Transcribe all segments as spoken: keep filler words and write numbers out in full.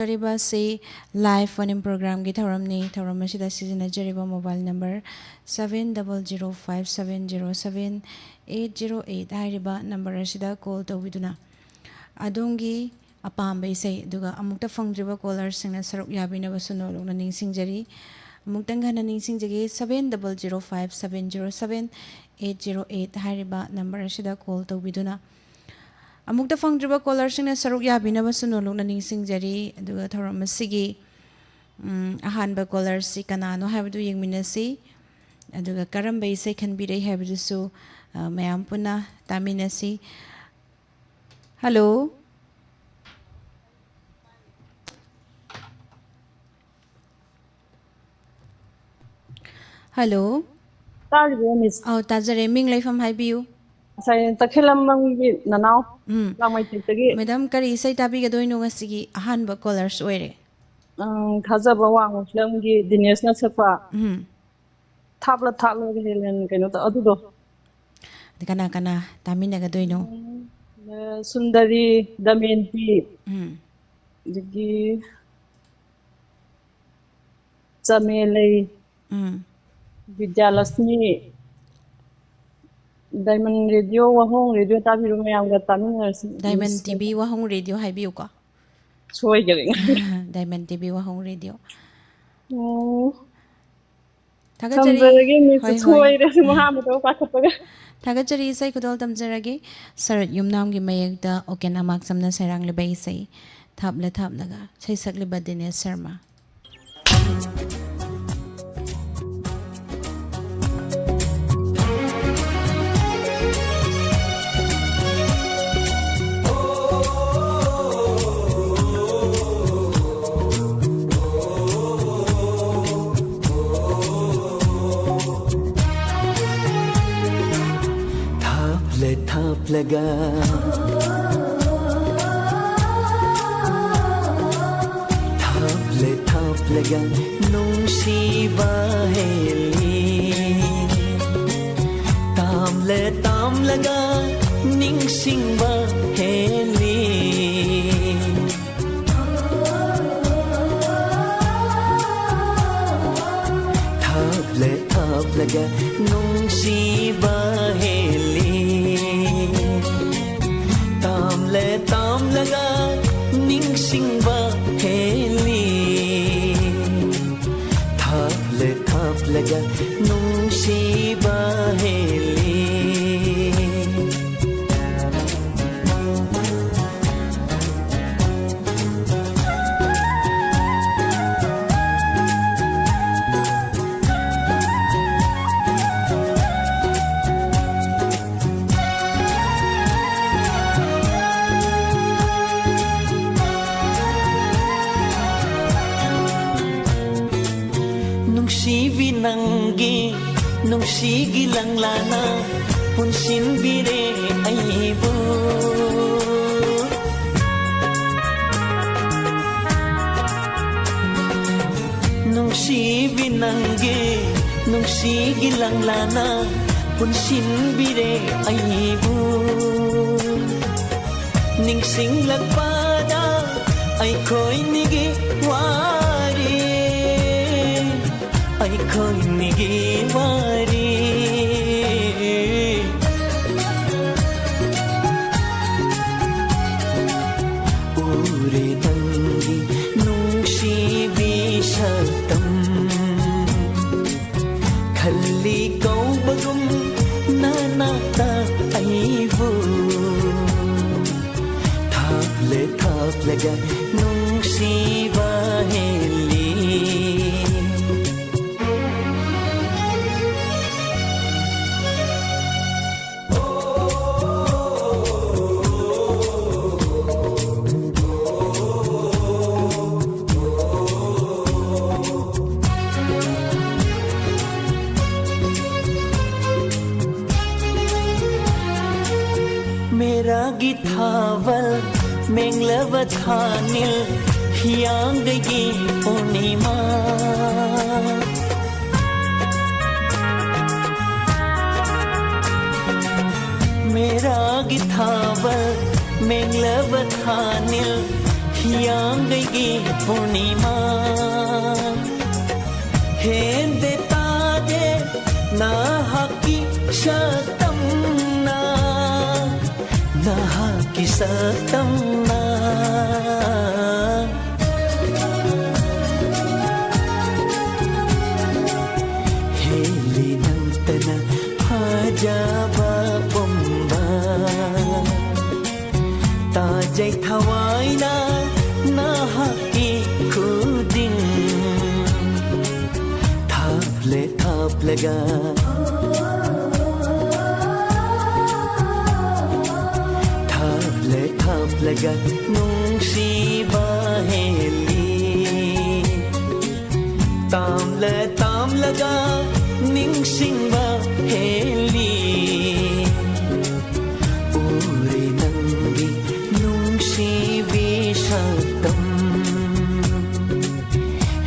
ꯇꯧꯖꯔꯤꯕ ꯑꯁꯤ live phone-in program-ꯒꯤ ꯊꯧꯔꯝꯅꯤ꯫ ꯊꯧꯔꯝ ꯑꯁꯤꯗ ꯁꯤꯖꯤꯟꯅꯖꯔꯤꯕ mobile number seven double zero five seven zero seven eight zero eight ꯍꯥꯏꯔꯤꯕ number ꯑꯁꯤꯗ call ꯇꯧꯕꯤꯗꯨꯅ ꯑꯗꯣꯝꯒꯤ ꯑꯄꯥꯝꯕ ꯏꯁꯩ, ꯑꯗꯨꯒ ꯑꯃꯨꯛꯇ ꯐꯪꯗ꯭ꯔꯤꯕ caller-ꯁꯤꯡꯅ ꯁꯔꯨꯛ ꯌꯥꯕꯤꯅꯕꯁꯨ ꯅꯣꯜꯂꯨꯛꯅ ꯅꯤꯡꯁꯤꯡꯖꯔꯤ꯫ ꯑꯃꯨꯛꯇꯪ ꯍꯟꯅ ꯅꯤꯡꯁꯤꯡꯖꯒꯦ, seven double zero five seven zero seven eight zero eight ꯍꯥꯏꯔꯤꯕ number ꯑꯁꯤꯗ call ꯇꯧꯕꯤꯗꯨꯅ ꯑꯃꯨꯛꯇ ꯐꯪꯗ꯭ꯔꯤꯕ caller-ꯁꯤꯡꯅ ꯁꯔꯨꯛ ꯌꯥꯕꯤꯅꯕꯁꯨ ꯅꯣꯜꯂꯨꯛꯅ ꯅꯤꯡꯁꯤꯡꯖꯔꯤ꯫ ꯑꯗꯨꯒ ꯊꯧꯔꯝ ꯑꯁꯤꯒꯤ, ꯎꯝ, ꯑꯍꯥꯟꯕ caller-ꯁꯤ ꯀꯅꯥꯅꯣ ꯍꯥꯏꯕꯗꯨ ꯌꯦꯡꯃꯤꯟꯅꯁꯤ꯫ ꯑꯗꯨꯒ ꯀꯔꯝꯕ ꯏꯁꯩ ꯈꯟꯕꯤꯔꯛꯏ ꯍꯥꯏꯕꯗꯨꯁꯨ, ꯑ, ꯃꯌꯥꯝ ꯄꯨꯟꯅ ꯇꯥꯃꯤꯟꯅꯁꯤ꯫ Hello꯫ Hello꯫ ꯇꯥꯔꯤꯕꯣ, Miss? ꯑꯧ, ꯇꯥꯖꯔꯦ꯫ ꯃꯤꯡ ꯂꯩꯐꯝ ꯍꯥꯏꯕꯤꯌꯨ꯫ ꯉꯁꯥꯏ ꯇꯈꯦꯂꯝꯕꯝꯒꯤ ꯅꯅꯥꯎ, ꯎꯝ꯫ ꯂꯥꯡꯃꯩꯇꯦꯛꯇꯒꯤ꯫ Madam, ꯀꯔꯤ ꯏꯁꯩ ꯇꯥꯕꯤꯒꯗꯣꯏꯅꯣ ꯉꯁꯤꯒꯤ ꯑꯍꯥꯟꯕ callers ꯑꯣꯏꯔꯦ? ꯎꯝ, ꯊꯥꯖꯕ ꯋꯥꯡꯃ film-ꯒꯤ ꯗꯤꯅꯦꯁꯅ ꯁꯛꯄ ꯎꯝ꯫ ꯊꯥꯞꯂ ꯊꯥꯞꯂꯒ ꯍꯦꯂꯦꯟ ꯀꯩꯅꯣ ꯇꯧ-, ꯑꯗꯨꯗꯣ꯫ ꯑꯗ ꯀꯅꯥ ꯀꯅꯥ ꯇꯥꯃꯤꯟꯅꯒꯗꯣꯏꯅꯣ? ꯎꯝ, ꯁꯨꯟꯗꯔꯤ, ꯗꯃꯌꯟꯇꯤ, ꯎꯝ꯫ ꯑꯗꯒꯤ ꯆꯃꯦꯂꯩ, ꯎꯝ꯫ ꯕꯤꯗ꯭ꯌꯥꯂꯛꯁꯃꯤ, Diamond Radio, ꯋꯥꯍꯣꯡ Radio ꯇꯥꯕꯤꯕ ꯃꯌꯥꯝꯒ ꯇꯥꯃꯤꯟꯅꯔꯁꯤ꯫ Diamond Miss TV ꯋꯥꯍꯣꯡ Radio ꯍꯥꯏꯕꯤꯌꯨꯀꯣ꯫ ꯁꯣꯏꯈꯔꯦ꯫ Diamond TV ꯋꯥꯍꯣꯡ Radio꯫ ꯑꯣ꯫ ꯊꯥꯒꯠꯆꯔꯤ꯫ ꯊꯝꯖꯔꯒꯦ, Miss꯫ ꯍꯣꯏ, ꯍꯣꯏ꯫ ꯁꯣꯏꯔꯦ, ꯁꯨꯝ ꯑꯍꯥꯟꯕꯗ ꯄꯥꯈꯠꯄꯒ꯫ ꯊꯥꯒꯠꯆꯔꯤ, ꯏꯁꯩ ꯈꯨꯗꯣꯜ ꯇꯝꯖꯔꯒꯦ꯫ ꯁꯔꯠ ꯌꯨꯝꯅꯥꯝꯒꯤ ꯃꯌꯦꯛꯇ ꯑꯣꯀꯦꯟ ꯑꯃꯥꯛꯆꯝꯅ ꯁꯩꯔꯥꯡꯂꯤꯕ ꯏꯁꯩ ꯊꯥꯞꯂ ꯊꯥꯞꯂꯒ, ꯁꯩꯁꯛꯂꯤꯕ ꯗꯤꯅꯦꯁ ꯁꯔꯃ꯫ ꯊꯥꯞꯂ ꯊꯥꯞꯂꯒ, ꯊꯥꯞꯂ ꯊꯥꯞꯂꯒ ꯅꯨꯡꯁꯤꯕ ꯍꯦꯜꯂꯤ, ꯇꯥꯝꯂ ꯇꯥꯝꯂꯒ ꯅꯤꯡꯁꯤꯡꯕ ꯍꯦꯜꯂꯤ꯫ ꯅꯨꯡꯁꯤꯕ ꯍꯦꯜꯂꯤ꯫ ꯅꯨꯡꯁꯤꯕꯤ ꯅꯪꯒꯤ ꯅꯨꯡꯁꯤꯒꯤ ꯂꯪꯂꯥꯅ ꯄꯨꯟꯁꯤꯟꯕꯤꯔꯦ ꯑꯩꯕꯨ꯫ ꯅꯨꯡꯁꯤꯕꯤ ꯅꯪꯒꯤ ꯅꯨꯡꯁꯤꯒꯤ ꯂꯪꯂꯥꯅ ꯄꯨꯟꯁꯤꯟꯕꯤꯔꯦ ꯑꯩꯕꯨ꯫ ꯅꯤꯡꯁꯤꯡꯂꯛꯄꯗ ꯑꯩꯈꯣꯏꯅꯤꯒꯤ ꯋꯥꯔꯤ, ꯑꯩꯈꯣꯏꯅꯤꯒꯤ ꯋꯥꯔꯤ꯫ ꯎꯔꯦ ꯅꯪꯒꯤ ꯅꯨꯡꯁꯤꯕꯤ ꯁꯛꯇꯝ, ꯈꯜꯂꯤ ꯀꯧꯕꯒꯨꯝ ꯅꯅꯥꯛꯇ ꯑꯩꯕꯨ꯫ ꯊꯥꯞꯂꯦ ꯊꯥꯞꯂꯒ ꯅꯨꯡꯁꯤꯕ ꯍꯦꯜꯂꯤ꯫ ꯃꯦꯔꯥꯒꯤ ꯊꯥꯕꯜ, ꯃꯦꯡꯂꯕ ꯊꯥꯅꯤꯜ, ꯍꯤꯌꯥꯡꯒꯩꯒꯤ ꯄꯨꯔꯅꯤꯃꯥ꯫ ꯃꯦꯔꯥꯒꯤ ꯊꯥꯕꯜ, ꯃꯦꯡꯂꯕ ꯊꯥꯅꯤꯜ, ꯍꯤꯌꯥꯡꯒꯩꯒꯤ ꯄꯨꯔꯅꯤꯃꯥ꯫ ꯍꯦꯟꯗꯦ ꯇꯥꯗꯦ ꯅꯍꯥꯛꯀꯤ ꯁꯛꯇꯝꯅ, ꯅꯍꯥꯛꯀꯤ ꯁꯛꯇꯝꯅ꯫ ꯊꯥꯞꯂꯒ ꯊꯥꯞꯂꯦ ꯊꯥꯞꯂꯒ ꯅꯨꯡꯁꯤꯕ ꯍꯦꯜꯂꯤ꯫ ꯇꯥꯝꯂ ꯇꯥꯝꯂꯒ ꯅꯤꯡꯁꯤꯡꯕ ꯍꯦꯜꯂꯤ꯫ ꯎꯔꯦ ꯅꯪꯒꯤ ꯅꯨꯡꯁꯤꯕꯤ ꯁꯛꯇꯝ꯫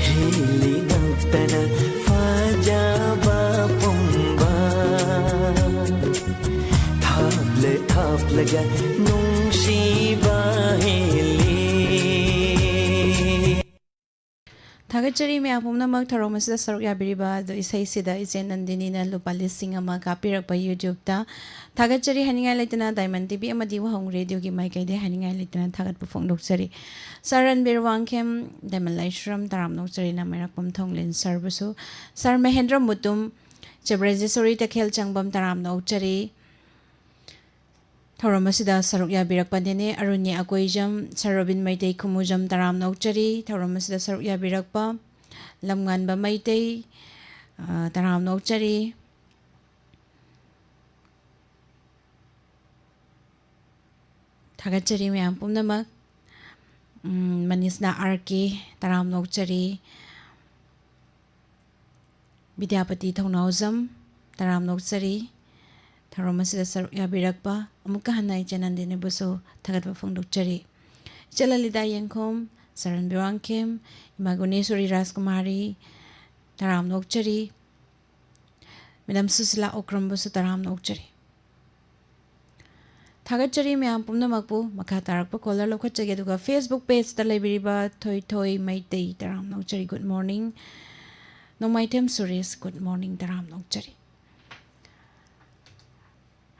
ꯍꯦꯜꯂꯤ ꯅꯪꯇꯅ ꯐꯖꯕ ꯄꯨꯝꯕ꯫ ꯊꯥꯞꯂ ꯊꯥꯞꯂꯒ ꯅꯨꯡꯁꯤꯕ ꯍꯦꯜꯂꯤ꯫ ꯊꯥꯒꯠꯆꯔꯤ ꯃꯌꯥꯝ ꯄꯨꯝꯅꯃꯛ ꯊꯧꯔꯝ ꯑꯁꯤꯗ ꯁꯔꯨꯛ ꯌꯥꯕꯤꯔꯤꯕ꯫ ꯑꯗꯣ ꯏꯁꯩꯁꯤꯗ ꯏꯆꯦ ꯅꯟꯗꯤꯅꯤꯅ ꯂꯨꯄꯥ ꯂꯤꯁꯤꯡ ꯑꯃ ꯀꯥꯞꯄꯤꯔꯛꯄ YouTube-ꯇ꯫ ꯊꯥꯒꯠꯆꯔꯤ ꯍꯥꯏꯅꯤꯡꯉꯥꯏ ꯂꯩꯇꯅ Diamond TV ꯑꯃꯗꯤ ꯋꯥꯍꯪ Radio-ꯒꯤ ꯃꯥꯏꯀꯩꯗꯒꯤ ꯍꯥꯏꯅꯤꯡꯉꯥꯏ ꯂꯩꯇꯅ ꯊꯥꯒꯠꯄ ꯐꯣꯡꯗꯣꯛꯆꯔꯤ꯫ ꯁꯥꯔ ꯔꯟꯕꯤꯔ ꯋꯥꯡꯈꯦꯝ, ꯗꯥꯏꯃꯟ ꯂꯥꯏꯁ꯭ꯔꯝ, ꯇꯔꯥꯝꯅ ꯑꯣꯛꯆꯔꯤ ꯅꯃꯥꯏꯔꯥꯛꯄꯝ ꯊꯣꯡꯂꯦꯟ ꯁꯥꯔꯕꯨꯁꯨ꯫ ꯁꯥꯔ ꯃꯍꯦꯟꯗ꯭ꯔ ꯃꯨꯇꯨꯝ, ꯆꯦ ꯕ꯭ꯔꯖꯦꯁꯣꯔꯤ ꯇꯈꯦꯜ ꯆꯪꯕꯝ, ꯇꯔꯥꯝꯅ ꯑꯣꯛꯆꯔꯤ꯫ ꯊꯧꯔꯝ ꯑꯁꯤꯗ ꯁꯔꯨꯛ ꯌꯥꯕꯤꯔꯛꯄ ꯅꯦꯅꯦ ꯑꯔꯨꯅꯤ ꯑꯀꯣꯏꯖꯝ, ꯁꯥꯔ ꯔꯣꯕꯤꯟ ꯃꯩꯇꯩ ꯈꯨꯃꯨꯖꯝ, ꯇꯔꯥꯝꯅ ꯑꯣꯛꯆꯔꯤ꯫ ꯊꯧꯔꯝ ꯑꯁꯤꯗ ꯁꯔꯨꯛ ꯌꯥꯕꯤꯔꯛꯄ ꯂꯝꯉꯥꯟꯕ ꯃꯩꯇꯩ, ꯑ, ꯇꯔꯥꯝꯅ ꯑꯣꯛꯆꯔꯤ꯫ ꯊꯥꯒꯠꯆꯔꯤ ꯃꯌꯥꯝ ꯄꯨꯝꯅꯃꯛ꯫ ꯎꯝ, ꯃꯅꯤꯁꯅꯥ R K, ꯇꯔꯥꯝꯅ ꯑꯣꯛꯆꯔꯤ꯫ ꯕꯤꯗ꯭ꯌꯥꯄꯇꯤ ꯊꯧꯅꯥꯎꯖꯝ, ꯇꯔꯥꯝꯅ ꯑꯣꯛꯆꯔꯤ꯫ ꯊꯧꯔꯝ ꯑꯁꯤꯗ ꯁꯔꯨꯛ ꯌꯥꯕꯤꯔꯛꯄ ꯑꯃꯨꯛꯀ ꯍꯟꯅ ꯏꯆꯦ ꯅꯟꯗꯤꯅꯤꯕꯨꯁꯨ ꯊꯥꯒꯠꯄ ꯐꯣꯡꯗꯣꯛꯆꯔꯤ꯫ ꯏꯆꯦ ꯂꯂꯤꯇꯥ ꯌꯦꯡꯈꯣꯝ, ꯁꯥꯔ ꯔꯟꯕꯤꯔ ꯋꯥꯡꯈꯦꯝ, ꯏꯃꯥ ꯒꯨꯅꯦꯁꯣꯔꯤ ꯔꯥꯖꯀꯨꯃꯥꯔꯤ, ꯇꯔꯥꯝꯅ ꯑꯣꯛꯆꯔꯤ꯫ ꯃꯦꯗꯥꯝ ꯁꯨꯁꯤꯂꯥ ꯑꯣꯀ꯭ꯔꯝꯕꯨꯁꯨ ꯇꯔꯥꯝꯅ ꯑꯣꯛꯆꯔꯤ꯫ ꯊꯥꯒꯠꯆꯔꯤ ꯃꯌꯥꯝ ꯄꯨꯝꯅꯃꯛꯄꯨ꯫ ꯃꯈꯥ ꯇꯥꯔꯛꯄ caller ꯂꯧꯈꯠꯆꯒꯦ, ꯑꯗꯨꯒ Facebook page-ꯇ ꯂꯩꯕꯤꯔꯤꯕ ꯊꯣꯏꯊꯣꯏ ꯃꯩꯇꯩ, ꯇꯔꯥꯝꯅ ꯑꯣꯛꯆꯔꯤ, good morning꯫ ꯅꯣꯡꯃꯥꯏꯊꯦꯝ ꯁꯨꯔꯦꯁ, good morning, ꯇꯔꯥꯝꯅ ꯑꯣꯛꯆꯔꯤ꯫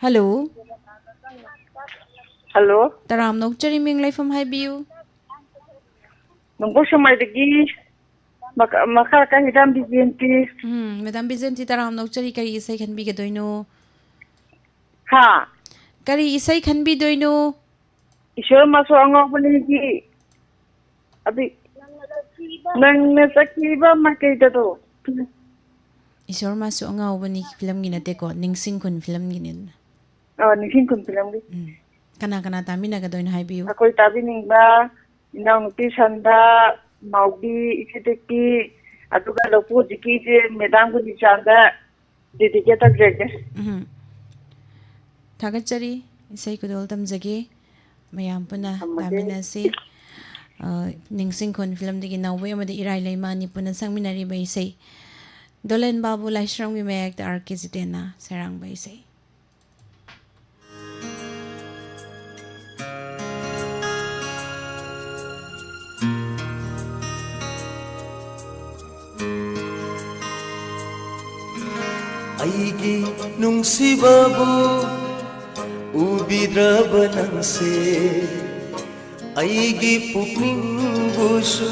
Hello꯫ Hello꯫ ꯇꯔꯥꯝꯅ ꯑꯣꯛꯆꯔꯤ, ꯃꯤꯡ ꯂꯩꯐꯝ ꯍꯥꯏꯕꯤꯌꯨ꯫ ꯅꯣꯡꯄꯣꯛ ꯁꯦꯛꯃꯥꯏꯗꯒꯤ ꯃꯈꯥ, ꯃꯈꯥ ꯀꯥ ꯍꯤꯗꯥꯝ ꯕꯤꯖꯦꯟꯇꯤ꯫ ꯎꯝ, ꯃꯦꯗꯥꯝ ꯕꯤꯖꯦꯟꯇꯤ, ꯇꯔꯥꯝꯅ ꯑꯣꯛꯆꯔꯤ, ꯀꯔꯤ ꯏꯁꯩ ꯈꯟꯕꯤꯒꯗꯣꯏꯅꯣ? ꯍꯥ? ꯀꯔꯤ ꯏꯁꯩ ꯈꯟꯕꯤꯗꯣꯏꯅꯣ? ꯏꯁꯣꯔ ꯃꯆꯥ ꯑꯉꯥꯎꯕꯅꯤꯒꯤ ꯑꯗꯨ ꯅꯪꯅ ꯆꯠꯈꯤꯕ ꯃꯥꯏꯀꯩꯗꯗꯣ꯫ ꯏꯁꯣꯔ ꯃꯥꯁꯨ ꯑꯉꯥꯎꯕꯅꯤ ꯐꯤꯂꯝꯒꯤ ꯅꯠꯇꯦꯀꯣ, ꯅꯤꯡꯁꯤꯡ ꯈꯨꯟ ꯐꯤꯂꯝꯒꯤꯅꯤ ꯑꯗꯨꯅ꯫ ꯑꯣ, ꯅꯤꯡꯁꯤꯡ ꯈꯨꯟ ꯐꯤꯂꯝꯒꯤ꯫ ꯎꯝ꯫ ꯀꯅꯥ ꯀꯅꯥ ꯇꯥꯃꯤꯟꯅꯒꯗꯣꯏꯅꯣ ꯍꯥꯏꯕꯤꯌꯨ꯫ ꯑꯩꯈꯣꯏ ꯇꯥꯕꯤꯅꯤꯡꯕ ꯏꯅꯥꯎꯅꯨꯄꯤ ꯁꯟꯗꯥ, ꯃꯥꯎꯕꯤ, ꯏꯆꯦ ꯇꯦꯛꯄꯤ, ꯑꯗꯨꯒ ꯂꯧꯄꯨ ꯍꯧꯖꯤꯛꯀꯤ ꯏꯆꯦ ꯃꯦꯗꯥꯝ ꯒꯨꯅꯤꯆꯥꯟꯗ dedicate ꯇꯧꯖꯒꯦ꯫ ꯎꯝ꯫ ꯊꯥꯒꯠꯆꯔꯤ꯫ ꯏꯁꯩ ꯈꯨꯗꯣꯜ ꯇꯝꯖꯒꯦ꯫ ꯃꯌꯥꯝ ꯄꯨꯟꯅ ꯊꯝꯃꯒꯦ꯫ ꯇꯥꯃꯤꯟꯅꯁꯤ꯫ ꯑ, ꯅꯤꯡꯁꯤꯡꯈꯣꯟ ꯐꯤꯂꯝꯗꯒꯤ ꯅꯥꯎꯕꯣꯏ ꯑꯃꯗꯤ ꯏꯔꯥꯏ ꯂꯩꯃ ꯑꯅꯤ ꯄꯨꯟꯅ ꯁꯛꯃꯤꯟꯅꯔꯤꯕ ꯏꯁꯩ꯫ ꯗꯣꯂꯦꯟ ꯕꯥꯕꯨ ꯂꯥꯏꯁ꯭ꯔꯝꯒꯤ ꯃꯌꯦꯛꯇ ꯑꯥꯔ ꯀꯦ ꯖꯤꯇꯦꯟꯅ ꯁꯩꯔꯥꯡꯕ ꯏꯁꯩ꯫ ꯑꯩꯒꯤ ꯅꯨꯡꯁꯤꯕꯕꯨ ꯎꯕꯤꯗ꯭ꯔꯕ ꯅꯪꯁꯦ, ꯑꯩꯒꯤ ꯄꯨꯛꯅꯤꯡꯕꯨꯁꯨ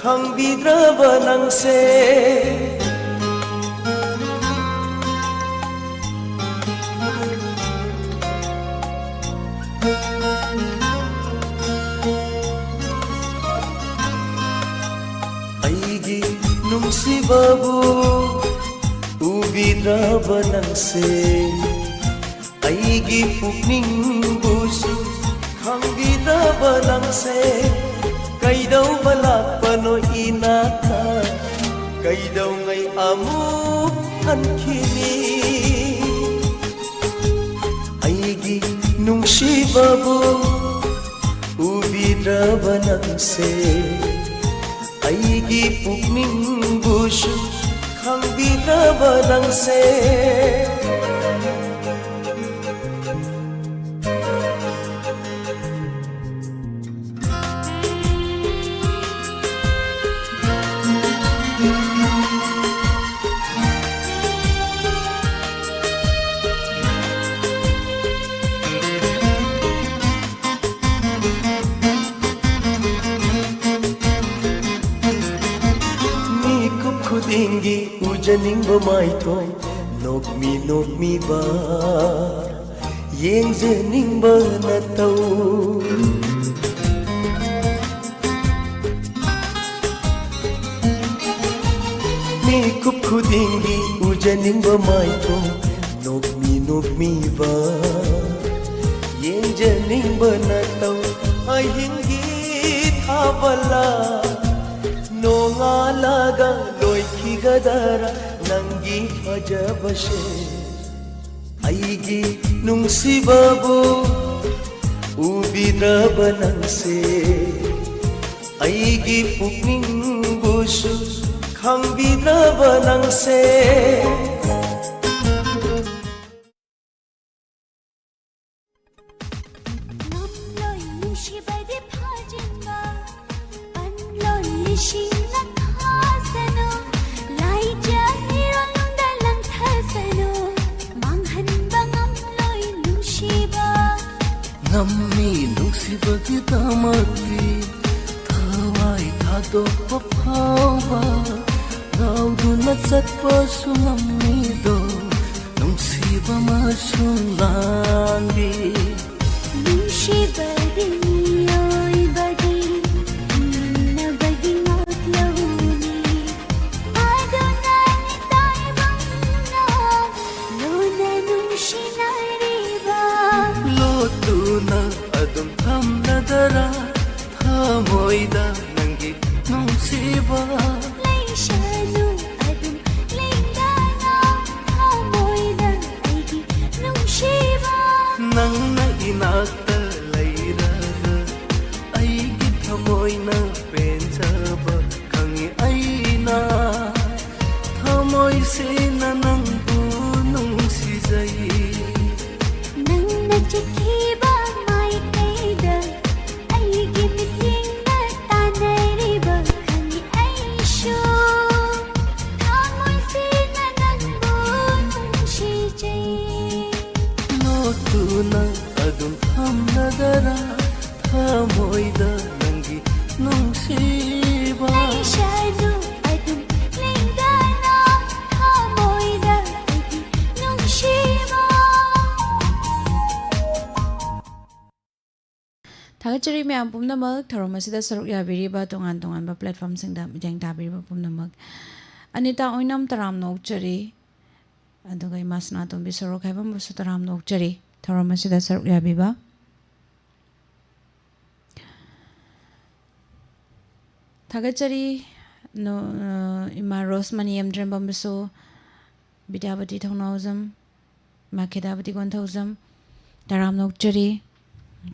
ꯈꯪꯕꯤꯗ꯭ꯔꯕ ꯅꯪꯁꯦ꯫ ꯑꯩꯒꯤ ꯅꯨꯡꯁꯤꯕꯕꯨ ꯎꯕꯤꯗ꯭ꯔꯕ ꯅꯪꯁꯦ, ꯑꯩꯒꯤ ꯄꯨꯛꯅꯤꯡꯕꯨꯁꯨ ꯈꯪꯕꯤꯗ꯭ꯔꯕ ꯅꯪꯁꯦ꯫ ꯀꯩꯗꯧꯕ ꯂꯥꯛꯄꯅꯣ ꯏꯅꯥꯛꯇ, ꯀꯩꯗꯧꯉꯩ ꯑꯃꯨꯛ ꯍꯟꯈꯤꯅꯤ? ꯑꯩꯒꯤ ꯅꯨꯡꯁꯤꯕꯕꯨ ꯎꯕꯤꯗ꯭ꯔꯕ ꯅꯪꯁꯦ, ꯑꯩꯒꯤ ꯄꯨꯛꯅꯤꯡꯕꯨꯁꯨ ꯈꯪꯕꯤꯗ꯭ꯔꯕ ꯅꯪꯁꯦ꯫ ꯃꯤꯀꯨꯞ ꯈꯨꯗꯤꯡꯒꯤ ꯎꯖꯅꯤꯡꯕ ꯃꯥꯏꯊꯣꯡ, ꯅꯣꯛꯃꯤ ꯅꯣꯛꯃꯤꯕ ꯌꯦꯡꯖꯅꯤꯡꯕ ꯅꯇꯧ꯫ ꯃꯤꯀꯨꯞ ꯈꯨꯗꯤꯡꯒꯤ ꯎꯖꯅꯤꯡꯕ ꯃꯥꯏꯊꯣꯡ, ꯅꯣꯛꯃꯤ ꯅꯣꯛꯃꯤꯕ ꯌꯦꯡꯖꯅꯤꯡꯕ ꯅꯇꯧ, ꯑꯍꯤꯡꯒꯤ ꯊꯥꯕꯜꯂ ꯅꯣꯡꯉꯥꯜꯂꯒ ꯂꯣꯏꯈꯤꯒꯗꯔꯥ ꯅꯪꯒꯤ ꯐꯖꯕꯁꯦ? ꯑꯩꯒꯤ ꯅꯨꯡꯁꯤꯕꯕꯨ ꯎꯕꯤꯗ꯭ꯔꯕ ꯅꯪꯁꯦ? ꯑꯩꯒꯤ ꯄꯨꯛꯅꯤꯡꯕꯨꯁꯨ ꯈꯪꯕꯤꯗ꯭ꯔꯕ ꯅꯪꯁꯦ? ꯉꯝꯂꯣꯏ ꯅꯨꯡꯁꯤꯕꯗꯤ ꯐꯥꯖꯤꯟꯕ, ꯄꯟꯂꯣꯏ ꯂꯤꯁꯤꯡꯅ ꯈꯥꯖꯅꯨ, ꯂꯥꯏꯖ ꯏꯔꯣꯟꯗ ꯂꯪꯊꯖꯅꯨ, ꯃꯥꯡꯍꯟꯕ ꯉꯝꯂꯣꯏ ꯅꯨꯡꯁꯤꯕ꯫ ꯉꯝꯃꯤ ꯅꯨꯡꯁꯤꯕꯒꯤꯗꯃꯛꯇꯤ ꯊꯋꯥꯏ ꯊꯥꯗꯣꯛꯄ ꯐꯥꯎꯕ, ꯉꯥꯎꯗꯨꯅ ꯆꯠꯄꯁꯨ ꯉꯝꯃꯤꯗꯣ ꯅꯨꯡꯁꯤꯕ ꯑꯃꯁꯨꯡ ꯂꯥꯡꯕꯤ꯫ ꯅꯨꯡꯁꯤꯕꯗꯤ ꯃꯤꯑꯣꯏꯕꯒꯤ ꯍꯤꯡꯅꯕꯒꯤ ꯉꯥꯛꯂꯧꯅꯤ꯫ ꯑꯗꯨꯅꯅꯤ ꯇꯥꯏꯕꯪꯅ ꯂꯣꯟꯅ ꯅꯨꯡꯁꯤꯅꯔꯤꯕ꯫ ꯂꯣꯠꯇꯨꯅ ꯑꯗꯨꯝ ꯊꯝꯂꯗꯔꯥ ꯊꯃꯣꯏꯗ ꯅꯪꯒꯤ ꯅꯨꯡꯁꯤꯕ? ꯂꯩꯁꯅꯨ ꯑꯗꯨꯝ ꯂꯦꯡꯗꯅ ꯊꯃꯣꯏꯗ ꯑꯩꯒꯤ ꯅꯨꯡꯁꯤꯕ꯫ ꯅꯪꯅ ꯏꯅꯥꯛꯇ ꯂꯩꯔꯒ ꯑꯩꯒꯤ ꯊꯃꯣꯏꯅ ꯄꯦꯟꯖꯕ ꯈꯪꯉꯤ ꯑꯩꯅ꯫ ꯊꯃꯣꯏꯁꯤꯅ ꯅꯪꯕꯨ ꯅꯨꯡꯁꯤꯖꯩ꯫ ꯅꯪꯅ ꯆꯠꯈꯤꯕ ꯃꯥꯏꯀꯩꯗ ꯑꯩꯒꯤ ꯃꯤꯠꯌꯦꯡꯅ ꯇꯥꯟꯅꯔꯤꯕ ꯈꯪꯉꯤ ꯑꯩꯁꯨ꯫ ꯊꯃꯣꯏꯁꯤꯅ ꯅꯪꯕꯨ ꯅꯨꯡꯁꯤꯖꯩ꯫ ꯂꯣꯠꯇꯨꯅ ꯑꯗꯨꯝ ꯊꯝꯂꯗꯔꯥ ꯊꯃꯣꯏꯗ ꯅꯪꯒꯤ ꯅꯨꯡꯁꯤꯕ? ꯂꯩꯁꯅꯨ ꯑꯗꯨꯝ ꯂꯦꯡꯗꯅ ꯊꯃꯣꯏꯗ ꯑꯩꯒꯤ ꯅꯨꯡꯁꯤꯕ꯫ ꯊꯥꯒꯠꯆꯔꯤ ꯃꯌꯥꯝ ꯄꯨꯝꯅꯃꯛ, ꯊꯧꯔꯝ ꯑꯁꯤꯗ ꯁꯔꯨꯛ ꯌꯥꯕꯤꯔꯤꯕ ꯇꯣꯉꯥꯟ ꯇꯣꯉꯥꯟꯕ platformꯁꯤꯡꯗ ꯃꯤꯠꯌꯦꯡ ꯇꯥꯕꯤꯔꯤꯕ ꯄꯨꯝꯅꯃꯛ꯫ ꯑꯅꯤꯇꯥ ꯑꯣꯏꯅꯥꯝ ꯇꯔꯥꯝꯅ ꯑꯣꯛꯆꯔꯤ꯫ ꯑꯗꯨꯒ ꯏꯃꯥ ꯁꯅꯥꯇꯣꯝꯕꯤ ꯁꯣꯔꯣꯛ ꯍꯥꯏꯕꯝꯕꯨꯁꯨ ꯇꯔꯥꯝꯅ ꯑꯣꯛꯆꯔꯤ ꯊꯧꯔꯝ ꯑꯁꯤꯗ ꯁꯔꯨꯛ ꯌꯥꯕꯤꯕ꯫ ꯊꯥꯒꯠꯆꯔꯤ꯫ ꯅꯣ-, ꯑ, ꯏꯃꯥ ꯔꯣꯁꯃꯅꯤ ꯑꯦꯝꯗ꯭ꯔꯦꯝꯕꯝꯕꯨꯁꯨ, ꯕꯤꯗ꯭ꯌꯥꯕꯇꯤ ꯊꯧꯅꯥꯎꯖꯝ, ꯏꯃꯥ ꯈꯦꯗꯥꯕꯇꯤ ꯀꯣꯟꯊꯧꯖꯝ, ꯇꯔꯥꯝꯅ ꯑꯣꯛꯆꯔꯤ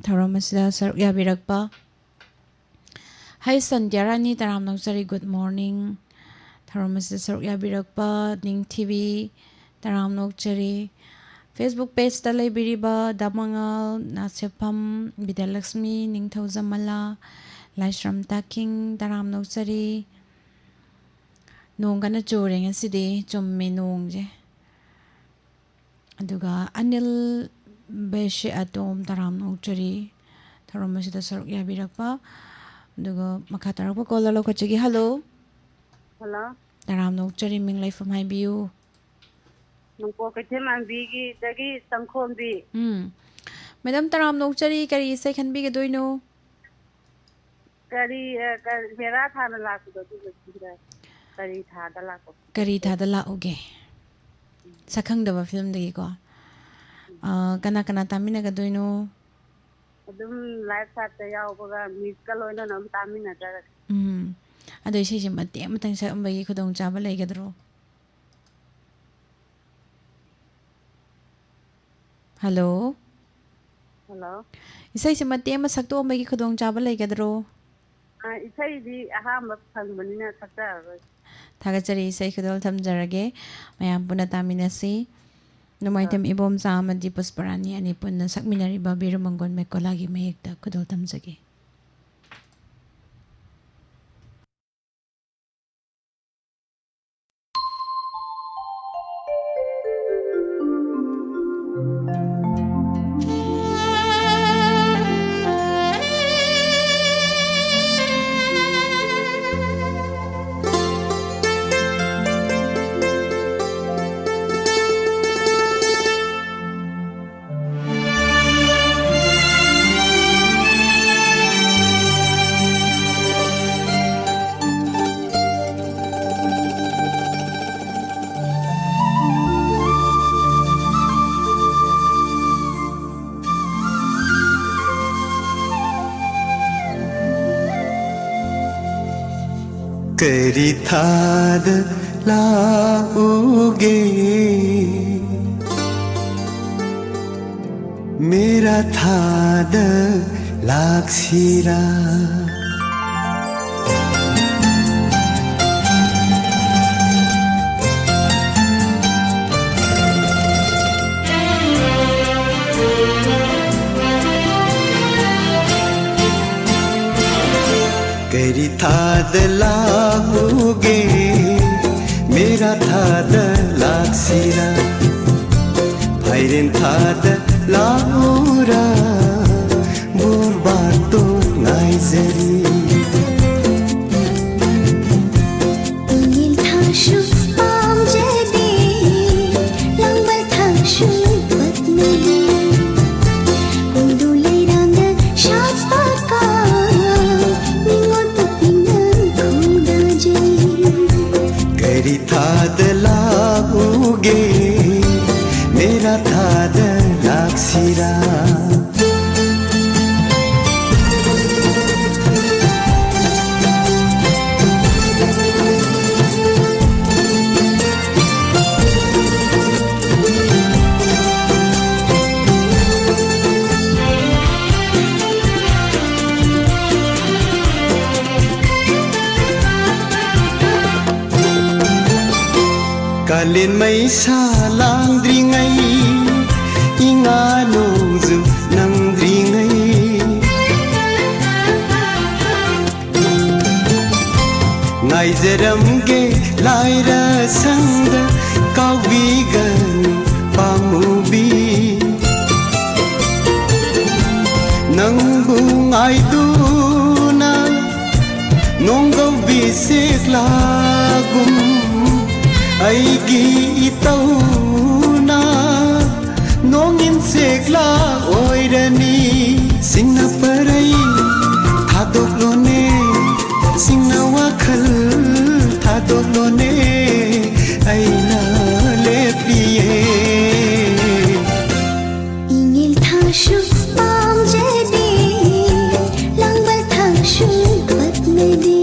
ꯊꯧꯔꯝ ꯑꯁꯤꯗ ꯁꯔꯨꯛ ꯌꯥꯕꯤꯔꯛꯄ꯫ ꯍꯩ ꯁꯟꯙ꯭ꯌꯥꯔꯥꯅꯤ, ꯇꯔꯥꯝꯅ ꯑꯣꯛꯆꯔꯤ, good morning꯫ ꯊꯧꯔꯝ ꯑꯁꯤꯗ ꯁꯔꯨꯛ ꯌꯥꯕꯤꯔꯛꯄ ꯅꯤꯡꯊꯤꯕꯤ, ꯇꯔꯥꯝꯅ ꯑꯣꯛꯆꯔꯤ꯫ Facebook pageꯇ ꯂꯩꯕꯤꯔꯤꯕ ꯗꯥ ꯃꯉꯥꯜ, ꯅꯥꯁꯦꯐꯝ, ꯕꯤꯗ꯭ꯌꯥꯂꯛꯁꯃꯤ, ꯅꯤꯡꯊꯧꯖꯝ ꯃꯂꯥ, ꯂꯥꯏꯁ꯭ꯔꯝ ꯇꯥꯈꯤꯡ, ꯇꯔꯥꯝꯅ ꯑꯣꯛꯆꯔꯤ꯫ ꯅꯣꯡ ꯀꯟꯅ ꯆꯨꯔꯦ ꯉꯁꯤꯗꯤ, ꯆꯨꯝꯃꯦ ꯅꯣꯡꯁꯦ꯫ ꯑꯗꯨꯒ ꯑꯅꯤꯜ ꯕꯦꯁꯦ ꯑꯇꯣꯝ, ꯇꯔꯥꯝꯅ ꯑꯣꯛꯆꯔꯤ ꯊꯧꯔꯝ ꯑꯁꯤꯗ ꯁꯔꯨꯛ ꯌꯥꯕꯤꯔꯛꯄ꯫ ꯑꯗꯨꯒ ꯃꯈꯥ ꯇꯥꯔꯛꯄ caller ꯂꯧꯈꯠꯆꯒꯦ꯫ Hello꯫ Hello꯫ ꯇꯔꯥꯝꯅ ꯑꯣꯛꯆꯔꯤ, ꯃꯤꯡ ꯂꯩꯐꯝ ꯍꯥꯏꯕꯤꯌꯨ꯫ ꯅꯣꯡꯄꯣꯛ ꯀꯩꯊꯦꯜ ꯃꯥꯟꯕꯤꯒꯤꯗꯒꯤ ꯇꯪꯈꯣꯝꯕꯤ꯫ ꯎꯝ꯫ Madam, ꯇꯔꯥꯝꯅ ꯑꯣꯛꯆꯔꯤ, ꯀꯔꯤ ꯏꯁꯩ ꯈꯟꯕꯤꯒꯗꯣꯏꯅꯣ? ꯀꯔꯤ, ꯑ, ꯀꯔꯤ, ꯍꯦꯔꯥ ꯊꯥꯅ ꯂꯥꯛꯄꯗꯣ, ꯑꯗꯨꯒ ꯁꯤꯗ ꯀꯔꯤ ꯊꯥꯗ ꯂꯥꯛꯄ? ꯀꯔꯤ ꯊꯥꯗ ꯂꯥꯛꯎꯒꯦ? ꯁꯛꯈꯪꯗꯕ filmꯗꯒꯤꯀꯣ꯫ ꯑ, ꯀꯅꯥ ꯀꯅꯥ ꯇꯥꯃꯤꯟꯅꯒꯗꯣꯏꯅꯣ? ꯑꯗꯨꯝ live chatꯇ ꯌꯥꯎꯕꯒ missꯀ ꯂꯣꯏꯅꯅ ꯑꯗꯨꯝ ꯇꯥꯃꯤꯟꯅꯖꯔꯒꯦ꯫ ꯎꯝ꯫ ꯑꯗꯣ ꯏꯁꯩꯁꯦ ꯃꯇꯦꯛ ꯑꯃꯇꯪ ꯁꯛꯑꯝꯕꯒꯤ ꯈꯨꯗꯣꯡꯆꯥꯕ ꯂꯩꯒꯗ꯭ꯔꯣ? Hello? Hello? ꯏꯁꯩꯁꯦ ꯃꯇꯦꯛ ꯑꯃ ꯁꯛꯇꯣꯛꯑꯝꯕꯒꯤ ꯈꯨꯗꯣꯡꯆꯥꯕ ꯂꯩꯒꯗ꯭ꯔꯣ? ꯑ, ꯏꯁꯩꯗꯤ ꯑꯍꯥꯟꯕ ꯐꯪꯕꯅꯤꯅ ꯁꯛꯆꯔꯔꯣꯏ꯫ ꯊꯥꯒꯠꯆꯔꯤ, ꯏꯁꯩ ꯈꯨꯗꯣꯜ ꯊꯝꯖꯔꯒꯦ꯫ ꯃꯌꯥꯝ ꯄꯨꯟꯅ ꯇꯥꯃꯤꯟꯅꯁꯤ꯫ ꯅꯣꯡꯃꯥꯏꯊꯦꯝ ꯑ꯫ ꯏꯕꯣꯝꯆꯥ ꯑꯃꯗꯤ ꯄꯨꯁꯄꯔꯥꯅꯤ ꯑꯅꯤ ꯄꯨꯟꯅ ꯁꯛꯃꯤꯟꯅꯔꯤꯕ ꯕꯤꯔꯨ ꯃꯪꯒꯣꯟ ꯃꯦꯀꯣꯂꯥꯒꯤ ꯃꯌꯦꯛꯇ ꯈꯨꯗꯣꯜ ꯊꯝꯖꯒꯦ꯫ ꯀꯔꯤ ꯊꯥꯗ ꯂꯥꯛꯎꯒꯦ? ꯃꯦꯔꯥ ꯊꯥꯗ ꯂꯥꯛꯁꯤꯔꯥ? ꯀꯔꯤ ꯊꯥꯗ ꯂꯥꯛꯎꯒꯦ? ꯃꯦꯔꯥ ꯊꯥꯗ ꯂꯥꯛꯁꯤꯔꯥ? ꯐꯥꯏꯔꯦꯟ ꯊꯥꯗ ꯂꯥꯛꯎꯔꯥ? ꯕꯣꯔꯕꯥꯇꯣꯟ ꯉꯥꯏꯖꯔꯤ꯫ ꯏꯉꯤꯜ ꯊꯥꯁꯨ ꯄꯥꯝꯖꯗꯦ, ꯂꯥꯡꯕꯜ ꯊꯥꯁꯨ ꯄꯛꯅꯗꯦ꯫ ꯀꯣꯏꯗꯨ ꯂꯩꯔꯥꯡꯅ ꯁꯥꯠꯄ ꯀꯥ, ꯅꯤꯉꯣꯜ ꯄꯨꯛꯅꯤꯡꯅ ꯈꯣꯡꯗꯥꯖꯩ꯫ ꯀꯔꯤ ꯊꯥꯗ ꯂꯥꯛꯎꯒꯦ? ꯃꯦꯔꯥ ꯊꯥꯗ ꯂꯥꯛꯁꯤꯔꯥ? ꯀꯥꯂꯦꯟ ꯃꯩꯁꯥ ꯂꯥꯡꯗ꯭ꯔꯤꯉꯩ, ꯏꯉꯥ ꯅꯣꯡꯖꯨ ꯅꯪꯗ꯭ꯔꯤꯉꯩ, ꯉꯥꯏꯖꯔꯝꯒꯦ ꯂꯥꯏꯔ ꯁꯪꯗ, ꯀꯥꯎꯕꯤꯒꯅꯨ ꯄꯥꯝꯃꯨꯕꯤ꯫ ꯅꯪꯕꯨ ꯉꯥꯏꯗꯨꯅ ꯅꯣꯡꯒꯧꯕꯤ ꯁꯦꯛꯂꯥꯒꯨꯝ, ꯑꯩꯒꯤ ꯏꯇꯧꯅ ꯅꯣꯡꯏꯟ ꯁꯦꯛꯂꯥ ꯑꯣꯏꯔꯅꯤ꯫ ꯁꯤꯡꯅ ꯄꯔꯩ ꯊꯥꯗꯣꯛꯂꯣꯅꯦ, ꯁꯤꯡꯅ ꯋꯥꯈꯜ ꯊꯥꯗꯣꯛꯂꯣꯅꯦ, ꯑꯩꯅ ꯂꯦꯞꯂꯤꯌꯦ꯫ ꯏꯉꯤꯜ ꯊꯥꯁꯨ ꯄꯥꯝꯖꯗꯦ, ꯂꯥꯡꯕꯜ ꯊꯥꯁꯨ ꯄꯛꯅꯗꯦ꯫